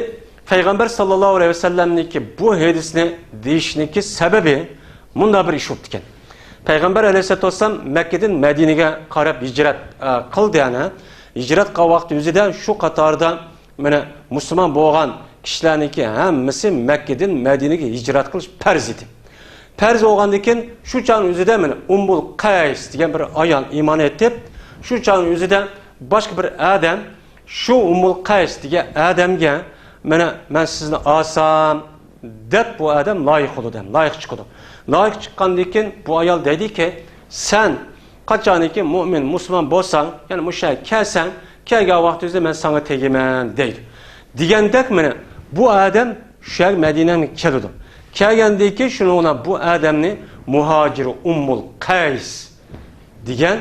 پەيغەمبەر ساللاللاھۇ ئەلەيھى ۋەسەللەمنىڭكى بۇ ھەدىسنى دېيىشنىڭكى سەۋەبى مۇنداق بىر ئىش بوپتىكەن. پەيغەمبەر ئەلەيھىسسالاتۇ ۋەسسالام مەككىدىن مەدىنىگە قاراپ ھىجرەت، ئە، قىلدى، يەنى ھىجرەت قىلغان ۋاقتى ئۆزىدە شۇ قاتاردا مانا مۇسۇلمان بولغان كىشىلەرنىڭكى ھەممىسى مەككىدىن مەدىنىگە ھىجرەت قىلىش پەرز ئىدى. پەرز بولغاندىن كېيىن شۇ چاغنىڭ ئۆزىدە مانا ئۇممۇل قەيس دېگەن بىر ئايال ئىمان ئېيتىپ، شۇ چاغنىڭ ئۆزىدە باشقا بىر ئادەم شۇ ئۇممۇل قەيس دېگەن ئادەمگە، مانا مەن سىزنى ئالسام، دەپ بۇ ئادەم لايىق بولىدۇ، لايىق چىقىدۇ. لايىق چىققاندىن كېيىن بۇ ئايال دەيدىكى، سەن قاچانكى مۇئمىن، مۇسۇلمان بولساڭ، يەنى مۇشۇ يەرگە كەلسەڭ، كەلگەن ۋاقتىڭىزدا مەن ساڭا تېگىمەن دەيدۇ. دېگەندەك مانا بۇ ئادەم شۇ يەرگە مەدىنەگە كېلىدۇ. كەلگەندىن كېيىن شۇنىڭ بىلەن بۇ ئادەمنى مۇھاجىر ئۇممۇل قەيس دېگەن،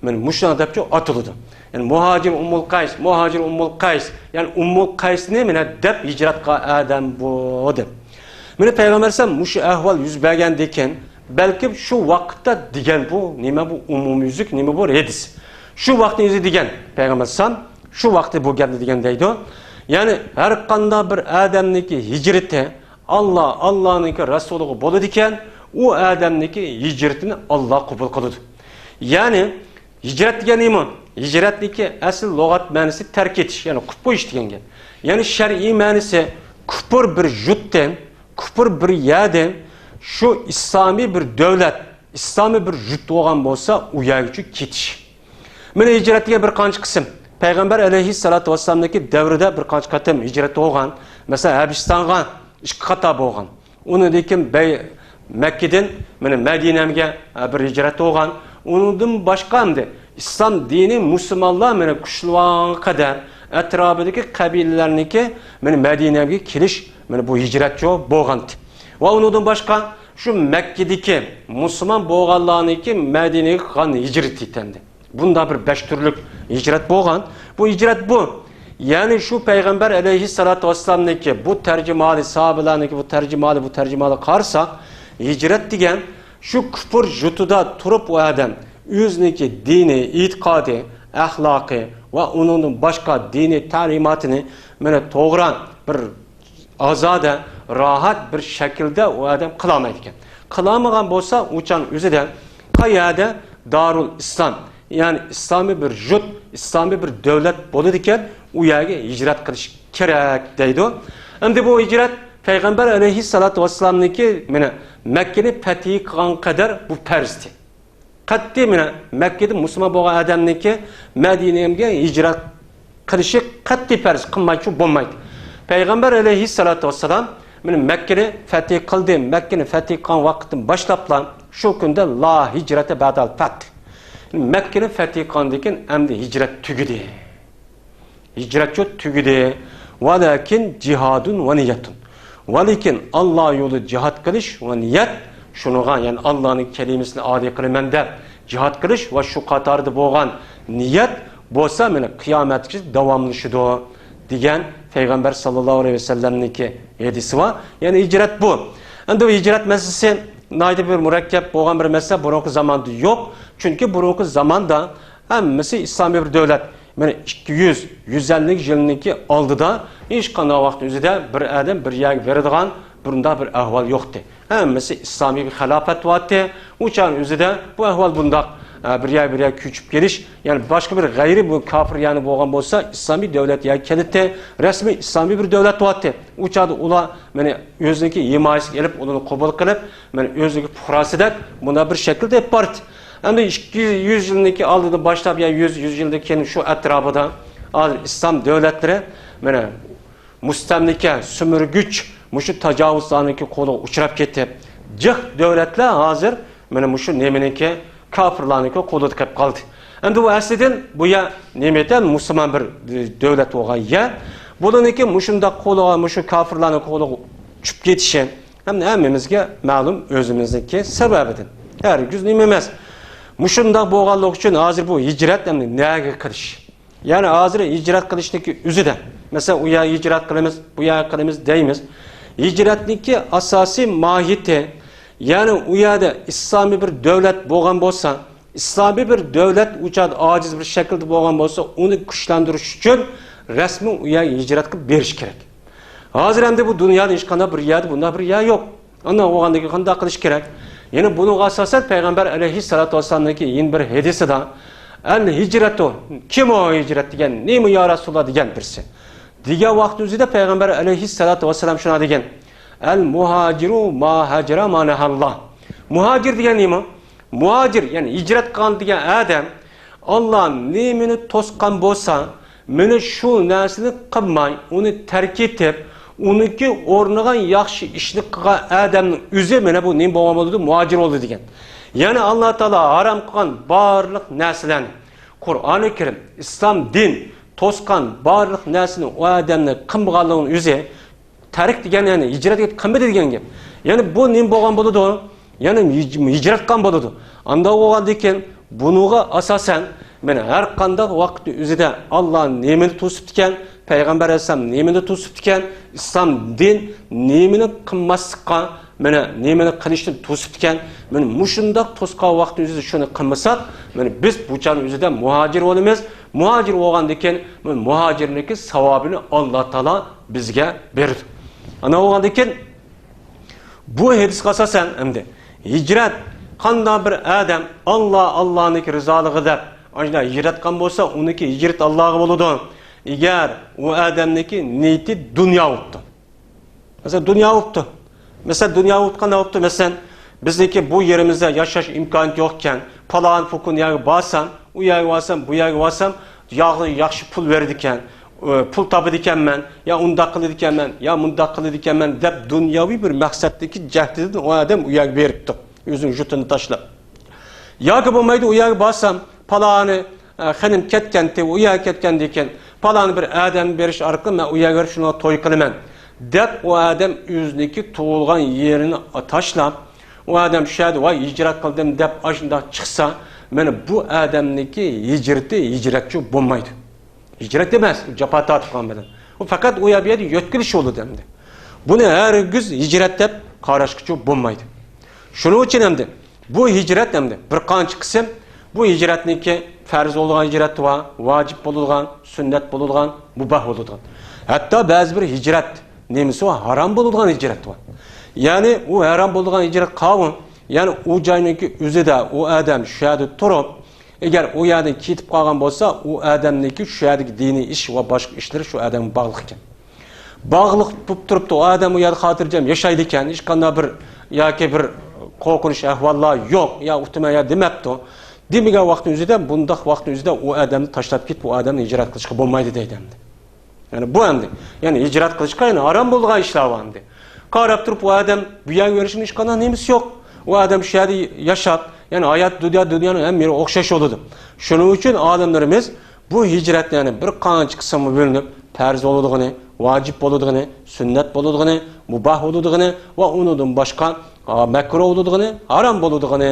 مانا مۇشۇنداق دەپچۇ ئاتىلىدۇ. يەنى مۇھاجىر ئۇممۇل قەيس، مۇھاجىر ئۇممۇل قەيس. يەنى ئۇممۇل قەيسنى مانا دەپ ھىجرەت قىلغان ئادەم بۇ دەپ. مانا پەيغەمبەر ئەلەيھىسسالام مۇشۇ ئەھۋال يۈز بەرگەندىن كېيىن، بەلكىم شۇ ۋاقىتتا دېگەن بۇ نېمە، بۇ ئومۇميۈزلۈك نېمە بۇ ھەدىس. شۇ ۋاقىتنى ئۆزى دېگەن پەيغەمبەر ئەلەيھىسسالام، شۇ ۋاقىتتا بۇ گەپنى دېگەن دەيدۇ. يەنى ھەر قانداق بىر ئادەمنىڭكى ھىجرىتى ئاللا، ئاللانىڭكى رەسۇلىغا بولىدىكەن، ئۇ ئادەمنىڭكى ھىجرىتىنى ئاللا قوبۇل قىلىدۇ. يەنى ھىجرەت دېگەن نېمە؟ ھىجرەتنىڭكى ئەسلى لۇغەت مەنىسى تەرك ئېتىش، يەنى قويۇپ قويۇش دېگەن گەپ. يەنى شەرئىي مەنىسى كۇپۇر بىر يۇرتتىن، كۇپۇر بىر يەردىن شۇ ئىسلامىي بىر دۆلەت، ئىسلامىي بىر يۇرت بولغان بولسا، ئۇ يەرگىچۇ كېتىش. مانا ھىجرەت دېگەن بىر قانچە قىسىم. پەيغەمبەر ئەلەيھىسسالاتۇ ۋەسسالامنىڭكى دەۋرىدە بىر قانچە قېتىم ھىجرەت بولغان. مەسىلەن، ھەبىشىستانغا ئىككى قاتار بولغان. ئۇنىڭدىن كېيىن بەي-، مەككىدىن مانا مەدىنەگە، ئە، بىر ھىجرەت بولغان. ئۇنىڭدىن باشقا ئەمدى ئىسلام دىنى مۇسۇلمانلار مانا كۈچلىۋالغانغا قەدەر ئەتراپىدىكى قەبىلىلەرنىڭكى مانا مەدىنەگە كېلىش، مانا بۇ ھىجرەتچۇ بولغانتى. ۋە ئۇنىڭدىن باشقا شۇ مەككىدىكى مۇسۇلمان بولغانلارنىڭكى مەدىنىگە قىلغان ھىجرىتى ئىكەندى. بۇنداق بىر بەش تۈرلۈك ھىجرەت بولغان. بۇ ھىجرەت بۇ. يەنى شۇ پەيغەمبەر ئەلەيھىسسالاتۇ ۋەسسالامنىڭكى بۇ تەرجىمىھالى، ساھابىلەرنىڭكى بۇ تەرجىمىھالى، بۇ تەرجىمىھالىغا قارىساق، ھىجرەت دېگەن شۇ كۇپۇر يۇرتىدا تۇرۇپ ئۇ ئادەم ئۆزىنىڭكى دىنىي ئېتىقادى، ئەخلاقى ۋە ئۇنىڭدىن باشقا دىنىي تەلىماتىنى مانا توغرا بىر ئازادە، راھەت بىر شەكىلدە ئۇ ئادەم قىلالمايدىكەن. قىلالمىغان بولسا، ئۇ چاغنىڭ ئۆزىدە قەيەردە دارۇل ئىسلام، يەنى ئىسلامىي بىر يۇرت، ئىسلامىي بىر دۆلەت بولىدىكەن، ئۇ يەرگە ھىجرەت قىلىش كېرەك دەيدۇ. ئەمدى بۇ ھىجرەت پەيغەمبەر ئەلەيھىسسالاتۇ ۋەسسالامنىڭكى مانا مەككىنى پەتھى قىلغان قەدەر بۇ پەرزدى. قەتئىي مانا مەككىدە مۇسۇلمان بولغان ئادەمنىڭكى مەدىنەگە ھىجرەت قىلىشى قەتئىي پەرز، قىلمايچۇ بولمايدۇ. پەيغەمبەر ئەلەيھىسسالاتۇ ۋەسسالام مانا مەككىنى پەتھى قىلدى، مەككىنى پەتھى قىلغان ۋاقىتتىن باشلاپلا شۇ كۈندە لا ھىجرەتە بەدەل پەتھ. مەككىنى پەتھى قىلغاندىن كېيىن ئەمدى ھىجرەت تۈگىدى. ھىجرەتچۇ تۈگىدى. ۋەلەكىن جىھادۇن ۋە نىيەتۇن. ۋەلىكىن ئاللا يولىدا جىھاد قىلىش ۋە نىيەت، شۇنىڭغا، يەنى ئاللانىڭ كەلىمىسىنى ئالىي قىلىمەن دەپ جىھاد قىلىش ۋە شۇ قاتاردا بولغان نىيەت بولسا مانا قىيامەتكىچە داۋاملىشىدۇ، دېگەن پەيغەمبەر ساللاللاھۇ ئەلەيھى ۋەسەللەمنىڭكى ھەدىسى بار. يەنى ھىجرەت بۇ. ئەمدى بۇ ھىجرەت مەسىلىسى ناھايىتى بىر مۇرەككەپ بولغان بىر مەسىلە. بۇرۇنقى زاماندا يوق. چۈنكى بۇرۇنقى زاماندا ھەممىسى ئىسلامىي بىر دۆلەت. مانا ئىككى يۈز، يۈز ئەللىك يىلنىڭكى ئالدىدا ھېچقانداق ۋاقىت ئۆزىدە بىر ئادەم بىر يەرگە بېرىدىغان بۇنداق بىر ئەھۋال يوقتى. ھەممىسى ئىسلامىي بىر خىلاپەت بارتى. ئۇ چاغنىڭ ئۆزىدە بۇ ئەھۋال بۇنداق، ئە، بىر يەر، بىر يەر كۆچۈپ كېلىش، يەنى باشقا بىر غەيرىي بۇ كاپىر يەرنى بولغان بولسا، ئىسلامىي دۆلەت يەرگە كېلىتتى، رەسمىي ئىسلامىي بىر دۆلەت بارتى. ئۇ چاغدا ئۇلار مانا ئۆزىنىڭكى ھىمايىسىگە ئېلىپ، ئۇلارنى قوبۇل قىلىپ، مانا ئۆزىنىڭكى پۇقراسىدەك مۇنداق بىر شەكىلدە ئېلىپ بارتى. ئەمدى ئىككى يۈز يىلنىڭكى ئالدىدىن باشلاپ، يا يۈز، يۈز يىلدىن كېيىن شۇ ئەتراپىدا ھازىر ئىسلام دۆلەتلىرى مانا مۇستەملىكە، سۈمۈرگۈچ، مۇشۇ تاجاۋۇزلارنىڭكى قولىغا ئۇچراپ كېتىپ، جىق دۆلەتلەر ھازىر مانا مۇشۇ نېمىنىڭكى، كاپىرلارنىڭكى قولىدا قېلىپ قالدى. ئەمدى بۇ ئەسلىدىن بۇ يەر نېمە ئېيتاي، مۇسۇلمان بىر، ئى، دۆلەت بولغان يەر. بۇلارنىڭكى مۇشۇنداق قولىغا، مۇشۇ كاپىرلارنىڭ قولىغا چۈشۈپ كېتىشى ھەم ھەممىمىزگە مەلۇم ئۆزىمىزنىڭكى سەۋەبىدىن. ھەرگىز نېمە ئەمەس. مۇشۇنداق بولغانلىقى ئۈچۈن ھازىر بۇ ھىجرەت ئەمدى نەگە قىلىش؟ يەنى ھازىر ھىجرەت قىلىشنىڭكى ئۆزىدە، مەسىلەن، ئۇ يەرگە ھىجرەت قىلىمىز، بۇ يەرگە قىلىمىز دەيمىز. ھىجرەتنىڭكى ئاساسىي ماھىيىتى، يەنى ئۇ يەردە ئىسلامىي بىر دۆلەت بولغان بولسا، ئىسلامىي بىر دۆلەت ئۇ چاغدا ئاجىز بىر شەكىلدە بولغان بولسا، ئۇنى كۈچلەندۈرۈش ئۈچۈن رەسمىي ئۇ يەرگە ھىجرەت قىلىپ بېرىش كېرەك. ھازىر ئەمدى بۇ دۇنيادا ھېچقانداق بىر يەردە بۇنداق بىر يەر يوق. ئانداق بولغاندىن كېيىن قانداق قىلىش كېرەك؟ يەنە بۇنىڭغا ئاساسەن پەيغەمبەر ئەلەيھىسسالاتۇ ۋەسسالامنىڭكى يەنە بىر ھەدىسىدا، «ئەل ھىجرەتۇ، كىم ئۇ ھىجرەت دېگەن؟ نېمە يا رەسۇلاللا؟» دېگەن بىرسى. دېگەن ۋاقىت ئۆزىدە پەيغەمبەر ئەلەيھىسسالاتۇ ۋەسسالام شۇنداق دېگەن، «ئەل مۇھاجىرۇ ما ھاجىرە ما نەھاللا.» مۇھاجىر دېگەن نېمە؟ مۇھاجىر، يەنى ھىجرەت قىلغان دېگەن ئادەم، ئاللا نېمىنى توسقان بولسا، مانا شۇ نەرسىنى قىلماي، ئۇنى تەرك ئېتىپ، ئۇنىڭكى ئورنىغا ياخشى ئىشنى قىلغان ئادەمنىڭ ئۆزى مانا بۇ نېمە بولغان بولىدۇ؟ مۇھاجىر بولىدۇ دېگەن. يەنى ئاللا تائالا ھارام قىلغان بارلىق نەرسىلەرنى، قۇرئانى كەرىم، ئىسلام دىن توسقان بارلىق نەرسىنى ئۇ ئادەمنىڭ قىلمىغانلىقىنىڭ ئۆزى تەرك دېگەن، يەنى ھىجرەت قىلمىدى دېگەن گەپ. يەنى بۇ نېمە بولغان بولىدۇ؟ يەنى ھىج-، ھىجرەت قىلغان بولىدۇ. ئانداق بولغاندىن كېيىن بۇنىڭغا ئاساسەن، مانا ھەر قانداق ۋاقىتنىڭ ئۆزىدە ئاللا نېمىنى توسۇپتىكەن، پەيغەمبەر ئەلەيھىسسالام نېمىنى توسۇپتىكەن، ئىسلام دىن نېمىنى قىلماسلىققا، مانا نېمىنى قىلىشتىن توسۇپتىكەن، مانا مۇشۇنداق توسقان ۋاقىتنىڭ ئۆزىدە شۇنى قىلمىساق، مانا بىز بۇ چاغنىڭ ئۆزىدە مۇھاجىر بولىمىز. مۇھاجىر بولغاندىن كېيىن، مانا مۇھاجىرنىڭكى ساۋابىنى ئاللا تائالا بىزگە بېرىدۇ. ئانا بولغاندىن كېيىن، بۇ ھەدىسكە ئاساسەن، ئەمدى ھىجرەت، قانداق بىر ئادەم ئاللا، ئاللانىڭكى رىزالىقى دەپ ئاشۇنداق ھىجرەت قىلغان بولسا، ئۇنىڭكى ھىجرىتى ئاللاغا بولىدۇ. ئەگەر ئۇ ئادەمنىڭكى نىيىتى دۇنيا بوپتۇ. مەسىلەن، دۇنيا بوپتۇ. مەسىلەن، دۇنيا بوپتۇ، قانداق بوپتۇ؟ مەسىلەن، بىزنىڭكى بۇ يېرىمىزدە ياشاش ئىمكانىيىتى يوقكەن، پالان پۇكۇن يەرگە بارسام، ئۇ يەرگە بارسام، بۇ يەرگە بارسام، ياغ-، ياخشى پۇل بېرىدىكەن، ئى، پۇل تاپىدىكەنمەن، يا ئۇنداق قىلىدىكەنمەن، يا مۇنداق قىلىدىكەنمەن دەپ دۇنياۋى بىر مەقسەتتىكى جەھدىدىن ئۇ ئادەم ئۇ يەرگە بېرىپتۇ، ئۆزىنىڭ يۇرتىنى تاشلاپ. ياكى بولمايدۇ، ئۇ يەرگە بارسام، پالانى، ئە، خېنىم كەتكەنتى، ئۇ يەرگە كەتكەندىن كېيىن، پالانى بىر ئادەم بېرىش ئارقىلىق مەن ئۇ يەرگە بېرىپ شۇنىڭغا توي قىلىمەن دەپ، ئۇ ئادەم ئۆزىنىڭكى تۇغۇلغان يېرىنى تاشلاپ، ئۇ ئادەم شۇ يەردە، ۋاي، ھىجرەت قىلدىم دەپ ئاشۇنداق چىقسا، مانا بۇ ئادەمنىڭكى ھىجرىتى ھىجرەتچۇ بولمايدۇ. ھىجرەت ئەمەس، جاپا تارتقان بىلەن. ئۇ پەقەت ئۇ يەر، بۇ يەردە يۆتكىلىش يولىدى ئەمدى. بۇنى ھەرگىز ھىجرەت دەپ قاراشقىچۇ بولمايدۇ. شۇنىڭ ئۈچۈن ئەمدى بۇ ھىجرەت ئەمدى بىر قانچە قىسىم، بۇ ھىجرەتنىڭكى پەرز بولىدىغان ھىجرەت بار، ۋاجىپ بولىدىغان، سۈننەت بولىدىغان، مۇباھ بولىدىغان. ھەتتا بەزى بىر ھىجرەت نېمىسى بار، ھارام بولىدىغان ھىجرەت بار. يەنى ئۇ ھارام بولىدىغان ھىجرەت قاۋۇ، يەنى ئۇ جاينىڭكى ئۆزىدە ئۇ ئادەم شۇ يەردە تۇرۇپ، ئەگەر ئۇ يەردىن كېتىپ قالغان بولسا، ئۇ ئادەمنىڭكى شۇ يەردىكى دىنىي ئىش ۋە باشقا ئىشلىرى شۇ ئادەمگە باغلىق ئىكەن. باغلىق بولۇپ تۇرۇپتۇ، ئۇ ئادەم ئۇ يەردە خاتىرجەم ياشايدىكەن، ھېچقانداق بىر ياكى بىر قورقۇنچ ئەھۋاللار يوق، يا ئۇتىمەن يا دېمەپتۇ. دېمىگەن ۋاقىتنىڭ ئۆزىدە، بۇنداق ۋاقىتنىڭ ئۆزىدە ئۇ ئادەمنى تاشلاپ كېتىپ، ئۇ ئادەمنى ھىجرەت قىلىشقا بولمايدۇ دەيدۇ ئەمدى. يەنى بۇ ئەمدى، يەنى ھىجرەت قىلىشقا يەنى ھارام بولىدىغان ئىشلار بار ئەمدى. قاراپ تۇرۇپ، ئۇ ئادەم بۇ يەرگە بېرىشنىڭ ھېچقانداق نېمىسى يوق. ئۇ ئادەم شۇ يەردە ياشاپ، يەنى ھايات دۇنيا، دۇنيانىڭ ھەممە يېرى ئوخشاش بولىدۇ. شۇنىڭ ئۈچۈن ئالىملىرىمىز بۇ ھىجرەتنى يەنى بىر قانچە قىسىمغا بۆلۈنۈپ، پەرز بولىدىغىنى، ۋاجىپ بولىدىغىنى، سۈننەت بولىدىغىنى، مۇباھ بولىدىغىنى ۋە ئۇنىڭدىن باشقا، ئا، مەكرۇھ بولىدىغىنى، ھارام بولىدىغىنى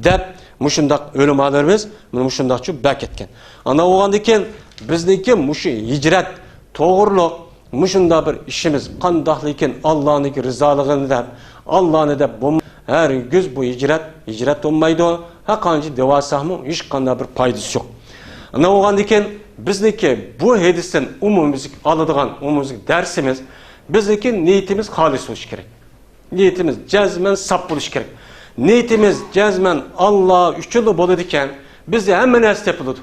دەپ مۇشۇنداق ئۆلىمالىرىمىز مانا مۇشۇنداقچە بەركەتكەن. ئانا بولغاندىكىن بىزنىڭكى مۇشۇ ھىجرەت توغرۇلۇق مۇشۇنداق بىر ئىشىمىز قانداقلىكىن ئاللانىڭكى رىزالىقىنى دەپ، ئاللانى دەپ بولم-، ھەرگىز بۇ ھىجرەت، ھىجرەت بولمايدۇ. ھەرقانچە دېۋالساقمۇ ھېچقانداق بىر پايدىسى يوق. ئانا بولغاندىكىن بىزنىڭكى بۇ ھەدىستىن ئومۇميۈزلۈك ئالىدىغان ئومۇميۈزلۈك دەرسىمىز، بىزنىڭكى نىيىتىمىز خالىس بولۇشى كېرەك. نىيىتىمىز جەزمەن ساپ بولۇشى كېرەك. نىيىتىمىز جەزمەن ئاللا ئۈچۈنلا بولىدىكەن، بىزدە ھەممە نەرسە تېپىلىدۇ.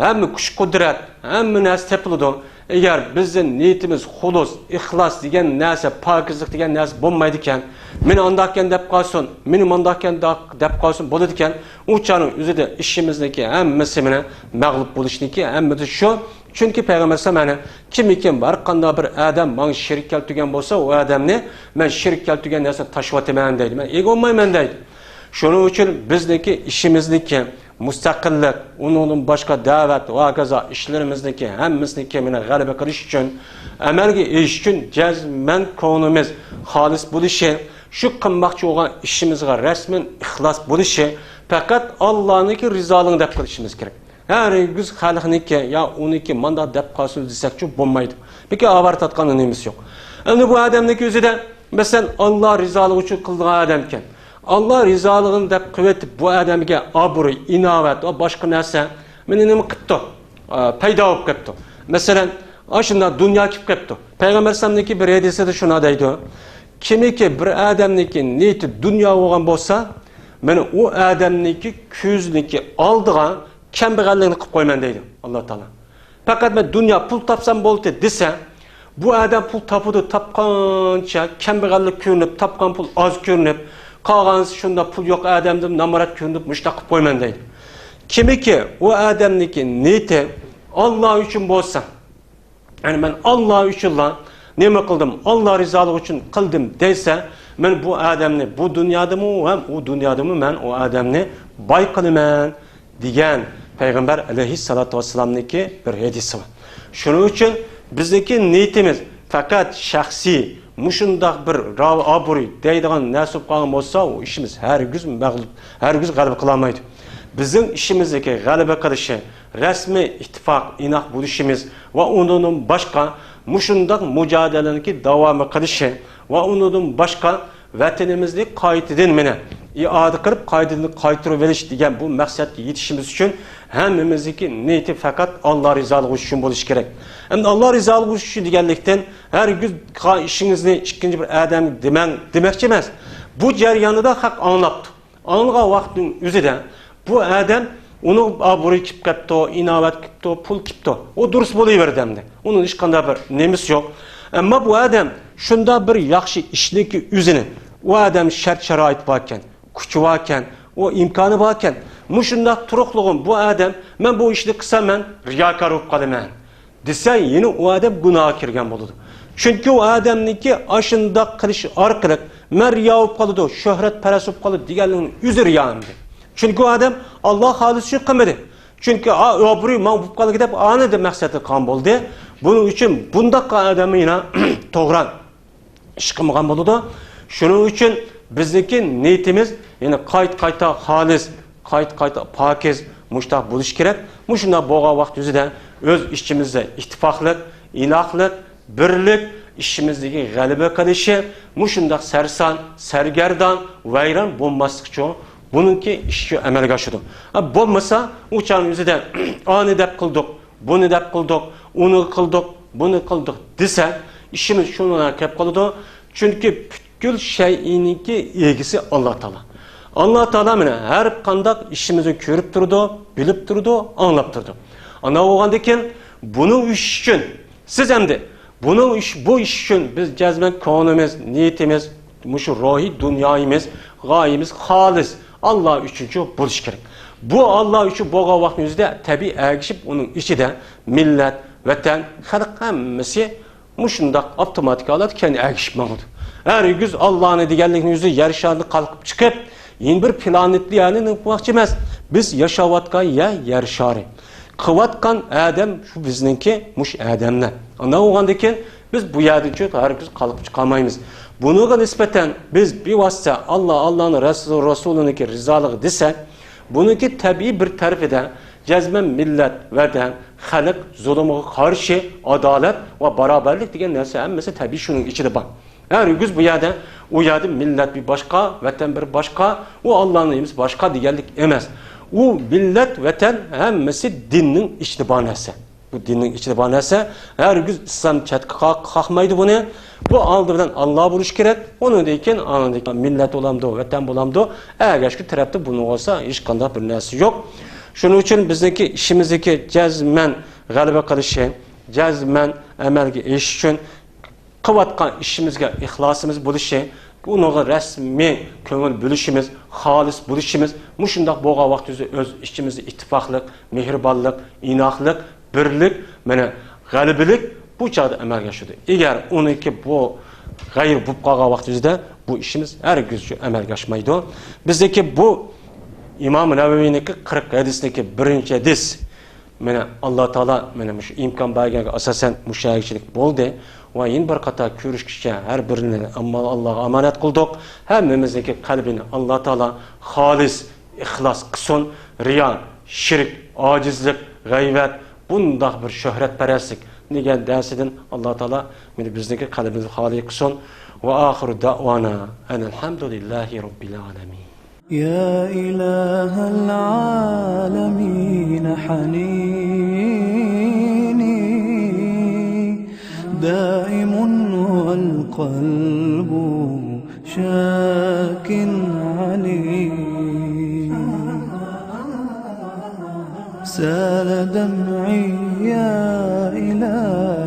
ھەممە كۈچ-قۇدرەت، ھەممە نەرسە تېپىلىدۇ. ئەگەر بىزدە نىيىتىمىز خۇلۇس، ئىخلاس دېگەن نەرسە، پاكىزلىق دېگەن نەرسە بولمايدىكەن، مېنى ئانداقكەن دەپ قالسۇن، مېنى مانداقكەن دەپ قالسۇن بولىدىكەن، ئۇ چاغنىڭ ئۆزىدە ئىشىمىزنىڭكى ھەممىسى مانا مەغلۇپ بولۇشنىڭكى ھەممىسى شۇ. چۈنكى پەيغەمبەر ئەلەيھىسسالام مانا، كىمكى ھەر قانداق بىر ئادەم ماڭا شېرىك كەلتۈرگەن بولسا، ئۇ ئادەمنى مەن شېرىك كەلتۈرگەن نەرسىنى تاشلىۋاتىمەن دەيدۇ. مەن ئىگە بولمايمەن دەيدۇ. شۇنىڭ ئۈچۈن بىزنىڭكى ئىشىمىزنىڭكى مۇستەقىللىق، ئۇنىڭدىن باشقا دەۋەت ۋە ھاكازا ئىشلىرىمىزنىڭكى ھەممىسىنىڭكى مانا غەلىبە قىلىش ئۈچۈن، ئەمەلگە ئېشىش ئۈچۈن جەزمەن كۆڭلىمىز خالىس بولۇشى، شۇ قىلماقچى بولغان ئىشىمىزغا رەسمەن ئىخلاس بولۇشى، پەقەت ئاللانىڭكى رىزالىقىنى دەپ قىلىشىمىز كېرەك. ھەرگىز خەلقنىڭكى يا ئۇنىڭكى مانداق دەپ قالسۇن دېسەكچۇ بولمايدۇ. بەكى ئاۋارە تارتقاننىڭ نېمىسى يوق. ئەمدى بۇ ئادەمنىڭكى ئۆزىدە، مەسىلەن، ئاللا رىزالىقى ئۈچۈن قىلىدىغان ئادەمكەن. ئاللا رىزالىقىنى دەپ قىلىۋېتىپ، بۇ ئادەمگە ئابرۇي، ئىناۋەت ۋە باشقا نەرسە مېنى نېمە قىپتۇ؟ ئا، پەيدا بولۇپ كەپتۇ. مەسىلەن، ئاشۇنداق دۇنيا كېلىپ كەپتۇ. پەيغەمبەر ئەلەيھىسسالامنىڭكى بىر ھەدىسىدە شۇنداق دەيدۇ، كىمكى بىر ئادەمنىڭكى نىيىتى دۇنيا بولغان بولسا، مانا ئۇ ئادەمنىڭكى كۆزىنىڭكى ئالدىغا كەمبەغەللىكنى قىلىپ قويىمەن دەيدۇ ئاللا تائالا. پەقەت مەن دۇنيا پۇل تاپسام بولدى دېسە، بۇ ئادەم پۇل تاپىدۇ، تاپقانچە كەمبەغەللىك كۆرۈنۈپ، تاپقان پۇل ئاز كۆرۈنۈپ، قالغانسى شۇنداق پۇل يوق ئادەمدىن نامرات كۆرۈنۈپ، مۇشۇنداق قىلىپ قويىمەن دەيدۇ. كىمكى ئۇ ئادەمنىڭكى نىيىتى ئاللا ئۈچۈن بولسا، يەنى مەن ئاللا ئۈچۈنلا نېمە قىلدىم؟ ئاللا رىزالىقى ئۈچۈن قىلدىم دېسە، مەن بۇ ئادەمنى بۇ دۇنيادىمۇ ھەم ئۇ دۇنيادىمۇ مەن ئۇ ئادەمنى باي قىلىمەن دېگەن پەيغەمبەر ئەلەيھىسسالاتۇ ۋەسسالامنىڭكى بىر ھەدىسى بار. شۇنىڭ ئۈچۈن بىزنىڭكى نىيىتىمىز پەقەت شەخسىي مۇشۇنداق بىر راۋا ئابرۇي دەيدىغان نەرسە بولۇپ قالغان بولسا، ئۇ ئىشىمىز ھەرگىز مەغلۇپ، ھەرگىز غەلىبە قىلالمايدۇ. بىزنىڭ ئىشىمىزدىكى غەلىبە قىلىشى، رەسمىي ئىتتىپاق، ئىناق بولۇشىمىز ۋە ئۇنىڭدىن باشقا مۇشۇنداق مۇجادىلىنىڭكى داۋامى قىلىشى ۋە ئۇنىڭدىن باشقا ۋەتىنىمىزنى قايتىدىن مانا ئىئادە قىلىپ، قايتىدىن قايتۇرۇۋېلىش دېگەن بۇ مەقسەتكە يېتىشىمىز ئۈچۈن ھەممىمىزنىڭكى نىيىتى پەقەت ئاللا رىزالىقى ئۈچۈن بولۇشى كېرەك. ئەمدى ئاللا رىزالىقى ئۈچۈن دېگەنلىكتىن، ھەرگىز قىلغان ئىشىڭىزنى ئىككىنچى بىر ئادەمگە دېمەڭ دېمەكچى ئەمەس. بۇ جەريانىدا خەق ئاڭلاپتۇ. ئاڭلىغان ۋاقىتنىڭ ئۆزىدە بۇ ئادەم، ئۇنىڭ ئابرۇيى كېلىپ قاپتۇ، ئىناۋەت كېلىپتۇ، پۇل كېلىپتۇ. ئۇ دۇرۇس بولۇۋېرىدۇ ئەمدى. ئۇنىڭ ھېچقانداق بىر نېمىسى يوق. ئەمما بۇ ئادەم شۇنداق بىر ياخشى ئىشنىكى ئۆزىنى، ئۇ ئادەم شەرت-شارائىتى باركەن، كۈچى باركەن، ئۇ ئىمكانى باركەن، مۇشۇنداق تۇرۇقلۇقۇم بۇ ئادەم، مەن بۇ ئىشنى قىلسام، مەن رىياكار بولۇپ قالىمەن دېسە، يەنە ئۇ ئادەم گۇناھقا كىرگەن بولىدۇ. چۈنكى ئۇ ئادەمنىڭكى ئاشۇنداق قىلىشى ئارقىلىق مەن رىيا بولۇپ قالىدۇ، شۆھرەتپەرەس بولۇپ قالىدۇ دېگەنلىكنىڭ ئۆزى رىيا ئەمدى. چۈنكى ئۇ ئادەم ئاللا خالىس ئۈچۈن قىلمىدى. چۈنكى ئا، ئابرۇي ماڭا بولۇپ قالدى دەپ ئانى دەپ مەقسەتتە قىلغان بولدى. بۇنىڭ ئۈچۈن بۇنداق ئادەمنى يەنە توغرا ئىش قىلمىغان بولىدۇ. شۇنىڭ ئۈچۈن بىزنىڭكى نىيىتىمىز يەنە قايتا-قايتا خالىس، قايتا-قايتا پاكىز، مۇشۇنداق بولۇشى كېرەك. مۇشۇنداق بولغان ۋاقىت يۈزىدە ئۆز ئىچىمىزدە ئىتتىپاقلىق، ئىناقلىق، بىرلىك، ئىشىمىزدىكى غەلىبە قىلىشى مۇشۇنداق سەرسان، سەرگەردان، ۋەيران بولماسلىق ئۈچۈن بۇنىڭكى ئىشى ئەمەلگە ئاشىدۇ. ھە، بولمىسا، ئۇ چاغنىڭ ئۆزىدە ئانى دەپ قىلدۇق، بۇنى دەپ قىلدۇق، ئۇنى قىلدۇق، بۇنى قىلدۇق دېسە، ئىشىمىز شۇنىڭغا كەپ قالىدۇ. چۈنكى پۈتكۈل شەيئىنىڭكى ئىگىسى ئاللا تائالا. ئاللا تائالا مانا ھەر قانداق ئىشىمىزنى كۆرۈپ تۇرىدۇ، بىلىپ تۇرىدۇ، ئاڭلاپ تۇرىدۇ. ئانداق بولغاندىكىن بۇنىڭ ئىشى ئۈچۈن سىز ئەمدى بۇنىڭ ئۈچ-، بۇ ئىش ئۈچۈن بىز جەزمەن كۆڭلىمىز، نىيىتىمىز، مۇشۇ روھىي دۇنيايىمىز، غايىمىز خالىس ئاللا ئۈچۈنچۇ بولۇشى كېرەك. بۇ ئاللا ئۈچۈن بولغان ۋاقىتنىڭ ئۆزىدە تەبىئىي ئەگىشىپ ئۇنىڭ ئىچىدە مىللەت، ۋەتەن، خەلق ھەممىسى مۇشۇنداق ئاپتوماتىك ھالەتتە كەينى ئەگىشىپ ماڭىدۇ. ھەرگىز ئاللانى دېگەنلىكنىڭ ئۆزى يەر شارىدىن قالقىپ چىقىپ، يەنە بىر پلانېتلىق يەرنى نېمە قىلماقچى ئەمەس. بىز ياشاۋاتقان يەر، يەر شارى. قىلىۋاتقان ئادەم شۇ بىزنىڭكى مۇشۇ ئادەملەر. ئانداق بولغاندىكىن بىز بۇ يەردىن چۆ-، ھەرگىز قالقىپ چىقالمايمىز. بۇنىڭغا نىسبەتەن بىز بىۋاسىتە ئاللا، ئاللانىڭ رەسۇ-، رەسۇلىنىڭكى رىزالىقى دېسەك، بۇنىڭكى تەبىئىي بىر تەرىپىدە جەزمەن مىللەت، ۋەتەن، خەلق زۇلۇمىغا قارشى ئادالەت ۋە باراۋەرلىك دېگەن نەرسە ھەممىسى تەبىئىي شۇنىڭ ئىچىدە بار. ھەرگىز بۇ يەردە، ئۇ يەردە مىللەت بىر باشقا، ۋەتەن بىر باشقا، ئۇ ئاللانىڭ نېمىسى باشقا دېگەنلىك ئەمەس. ئۇ مىللەت، ۋەتەن ھەممىسى دىننىڭ ئىچىدە بار نەرسە. بۇ دىننىڭ ئىچىدە بار نەرسە. ھەرگىز ئىسلام چەتكە قا-، قاقمايدۇ بۇنى. بۇ ئالدى بىلەن ئاللا بولۇشى كېرەك. ئۇنىڭدىن كېيىن، ئاندىن كېيىن مىللەت بولامدۇ، ۋەتەن بولامدۇ، ئەگەشكۈ تەرەپتە بۇنىڭ بولسا ھېچقانداق بىر نەرسە يوق. شۇنىڭ ئۈچۈن بىزنىڭكى ئىشىمىزدىكى جەزمەن غەلىبە قىلىشى، جەزمەن ئەمەلگە ئېشىشى ئۈچۈن قىلىۋاتقان ئىشىمىزگە ئىخلاسىمىز بولۇشى، ئۇنىڭغا رەسمىي كۆڭۈل بۆلۈشىمىز، خالىس بولۇشىمىز، مۇشۇنداق بولغان ۋاقتىمىزدا ئۆز ئىچىمىزدە ئىتتىپاقلىق، مېھرىبانلىق، ئىناقلىق، بىرلىك، مانا، غەلىبىلىك بۇ چاغدا ئەمەلگە ئاشىدۇ. ئەگەر ئۇنىڭكى بۇ غەيرىي بولۇپ قالغان ۋاقتىمىزدا بۇ ئىشىمىز ھەرگىزچە ئەمەلگە ئاشمايدۇ. بىزدىكى بۇ ئىمام نەۋەۋىنىڭكى قىرىق ھەدىسنىڭكى بىرىنچى ھەدىس. مانا، ئاللا تائالا مانا مۇشۇ ئىمكان بەرگەنگە ئاساسەن مۇشۇ يەرگىچىلىك بولدى. ۋە يەنە بىر قاتار كۆرۈشكىچە ھەر بىرىنى ئاللاغا ئامانەت قىلدۇق. ھەممىمىزنىڭكى قەلبىنى ئاللا تائالا خالىس، ئىخلاس قىلسۇن. رىيا، شىرك، ئاجىزلىق، غەيۋەت، بۇنداق بىر شۆھرەتپەرەسلىك دېگەن نەرسىدىن ئاللا تائالا مانا بىزنىڭكى قەلبىمىزنى خالىي قىلسۇن. ۋە ئاخىرۇ دەئۋانا ئەنىل ھەمدۇلىللاھى رەببىل ئالەمىن. يا إله العالمين حنيني دائم والقلب شاك عليل. سال دمعي يا إله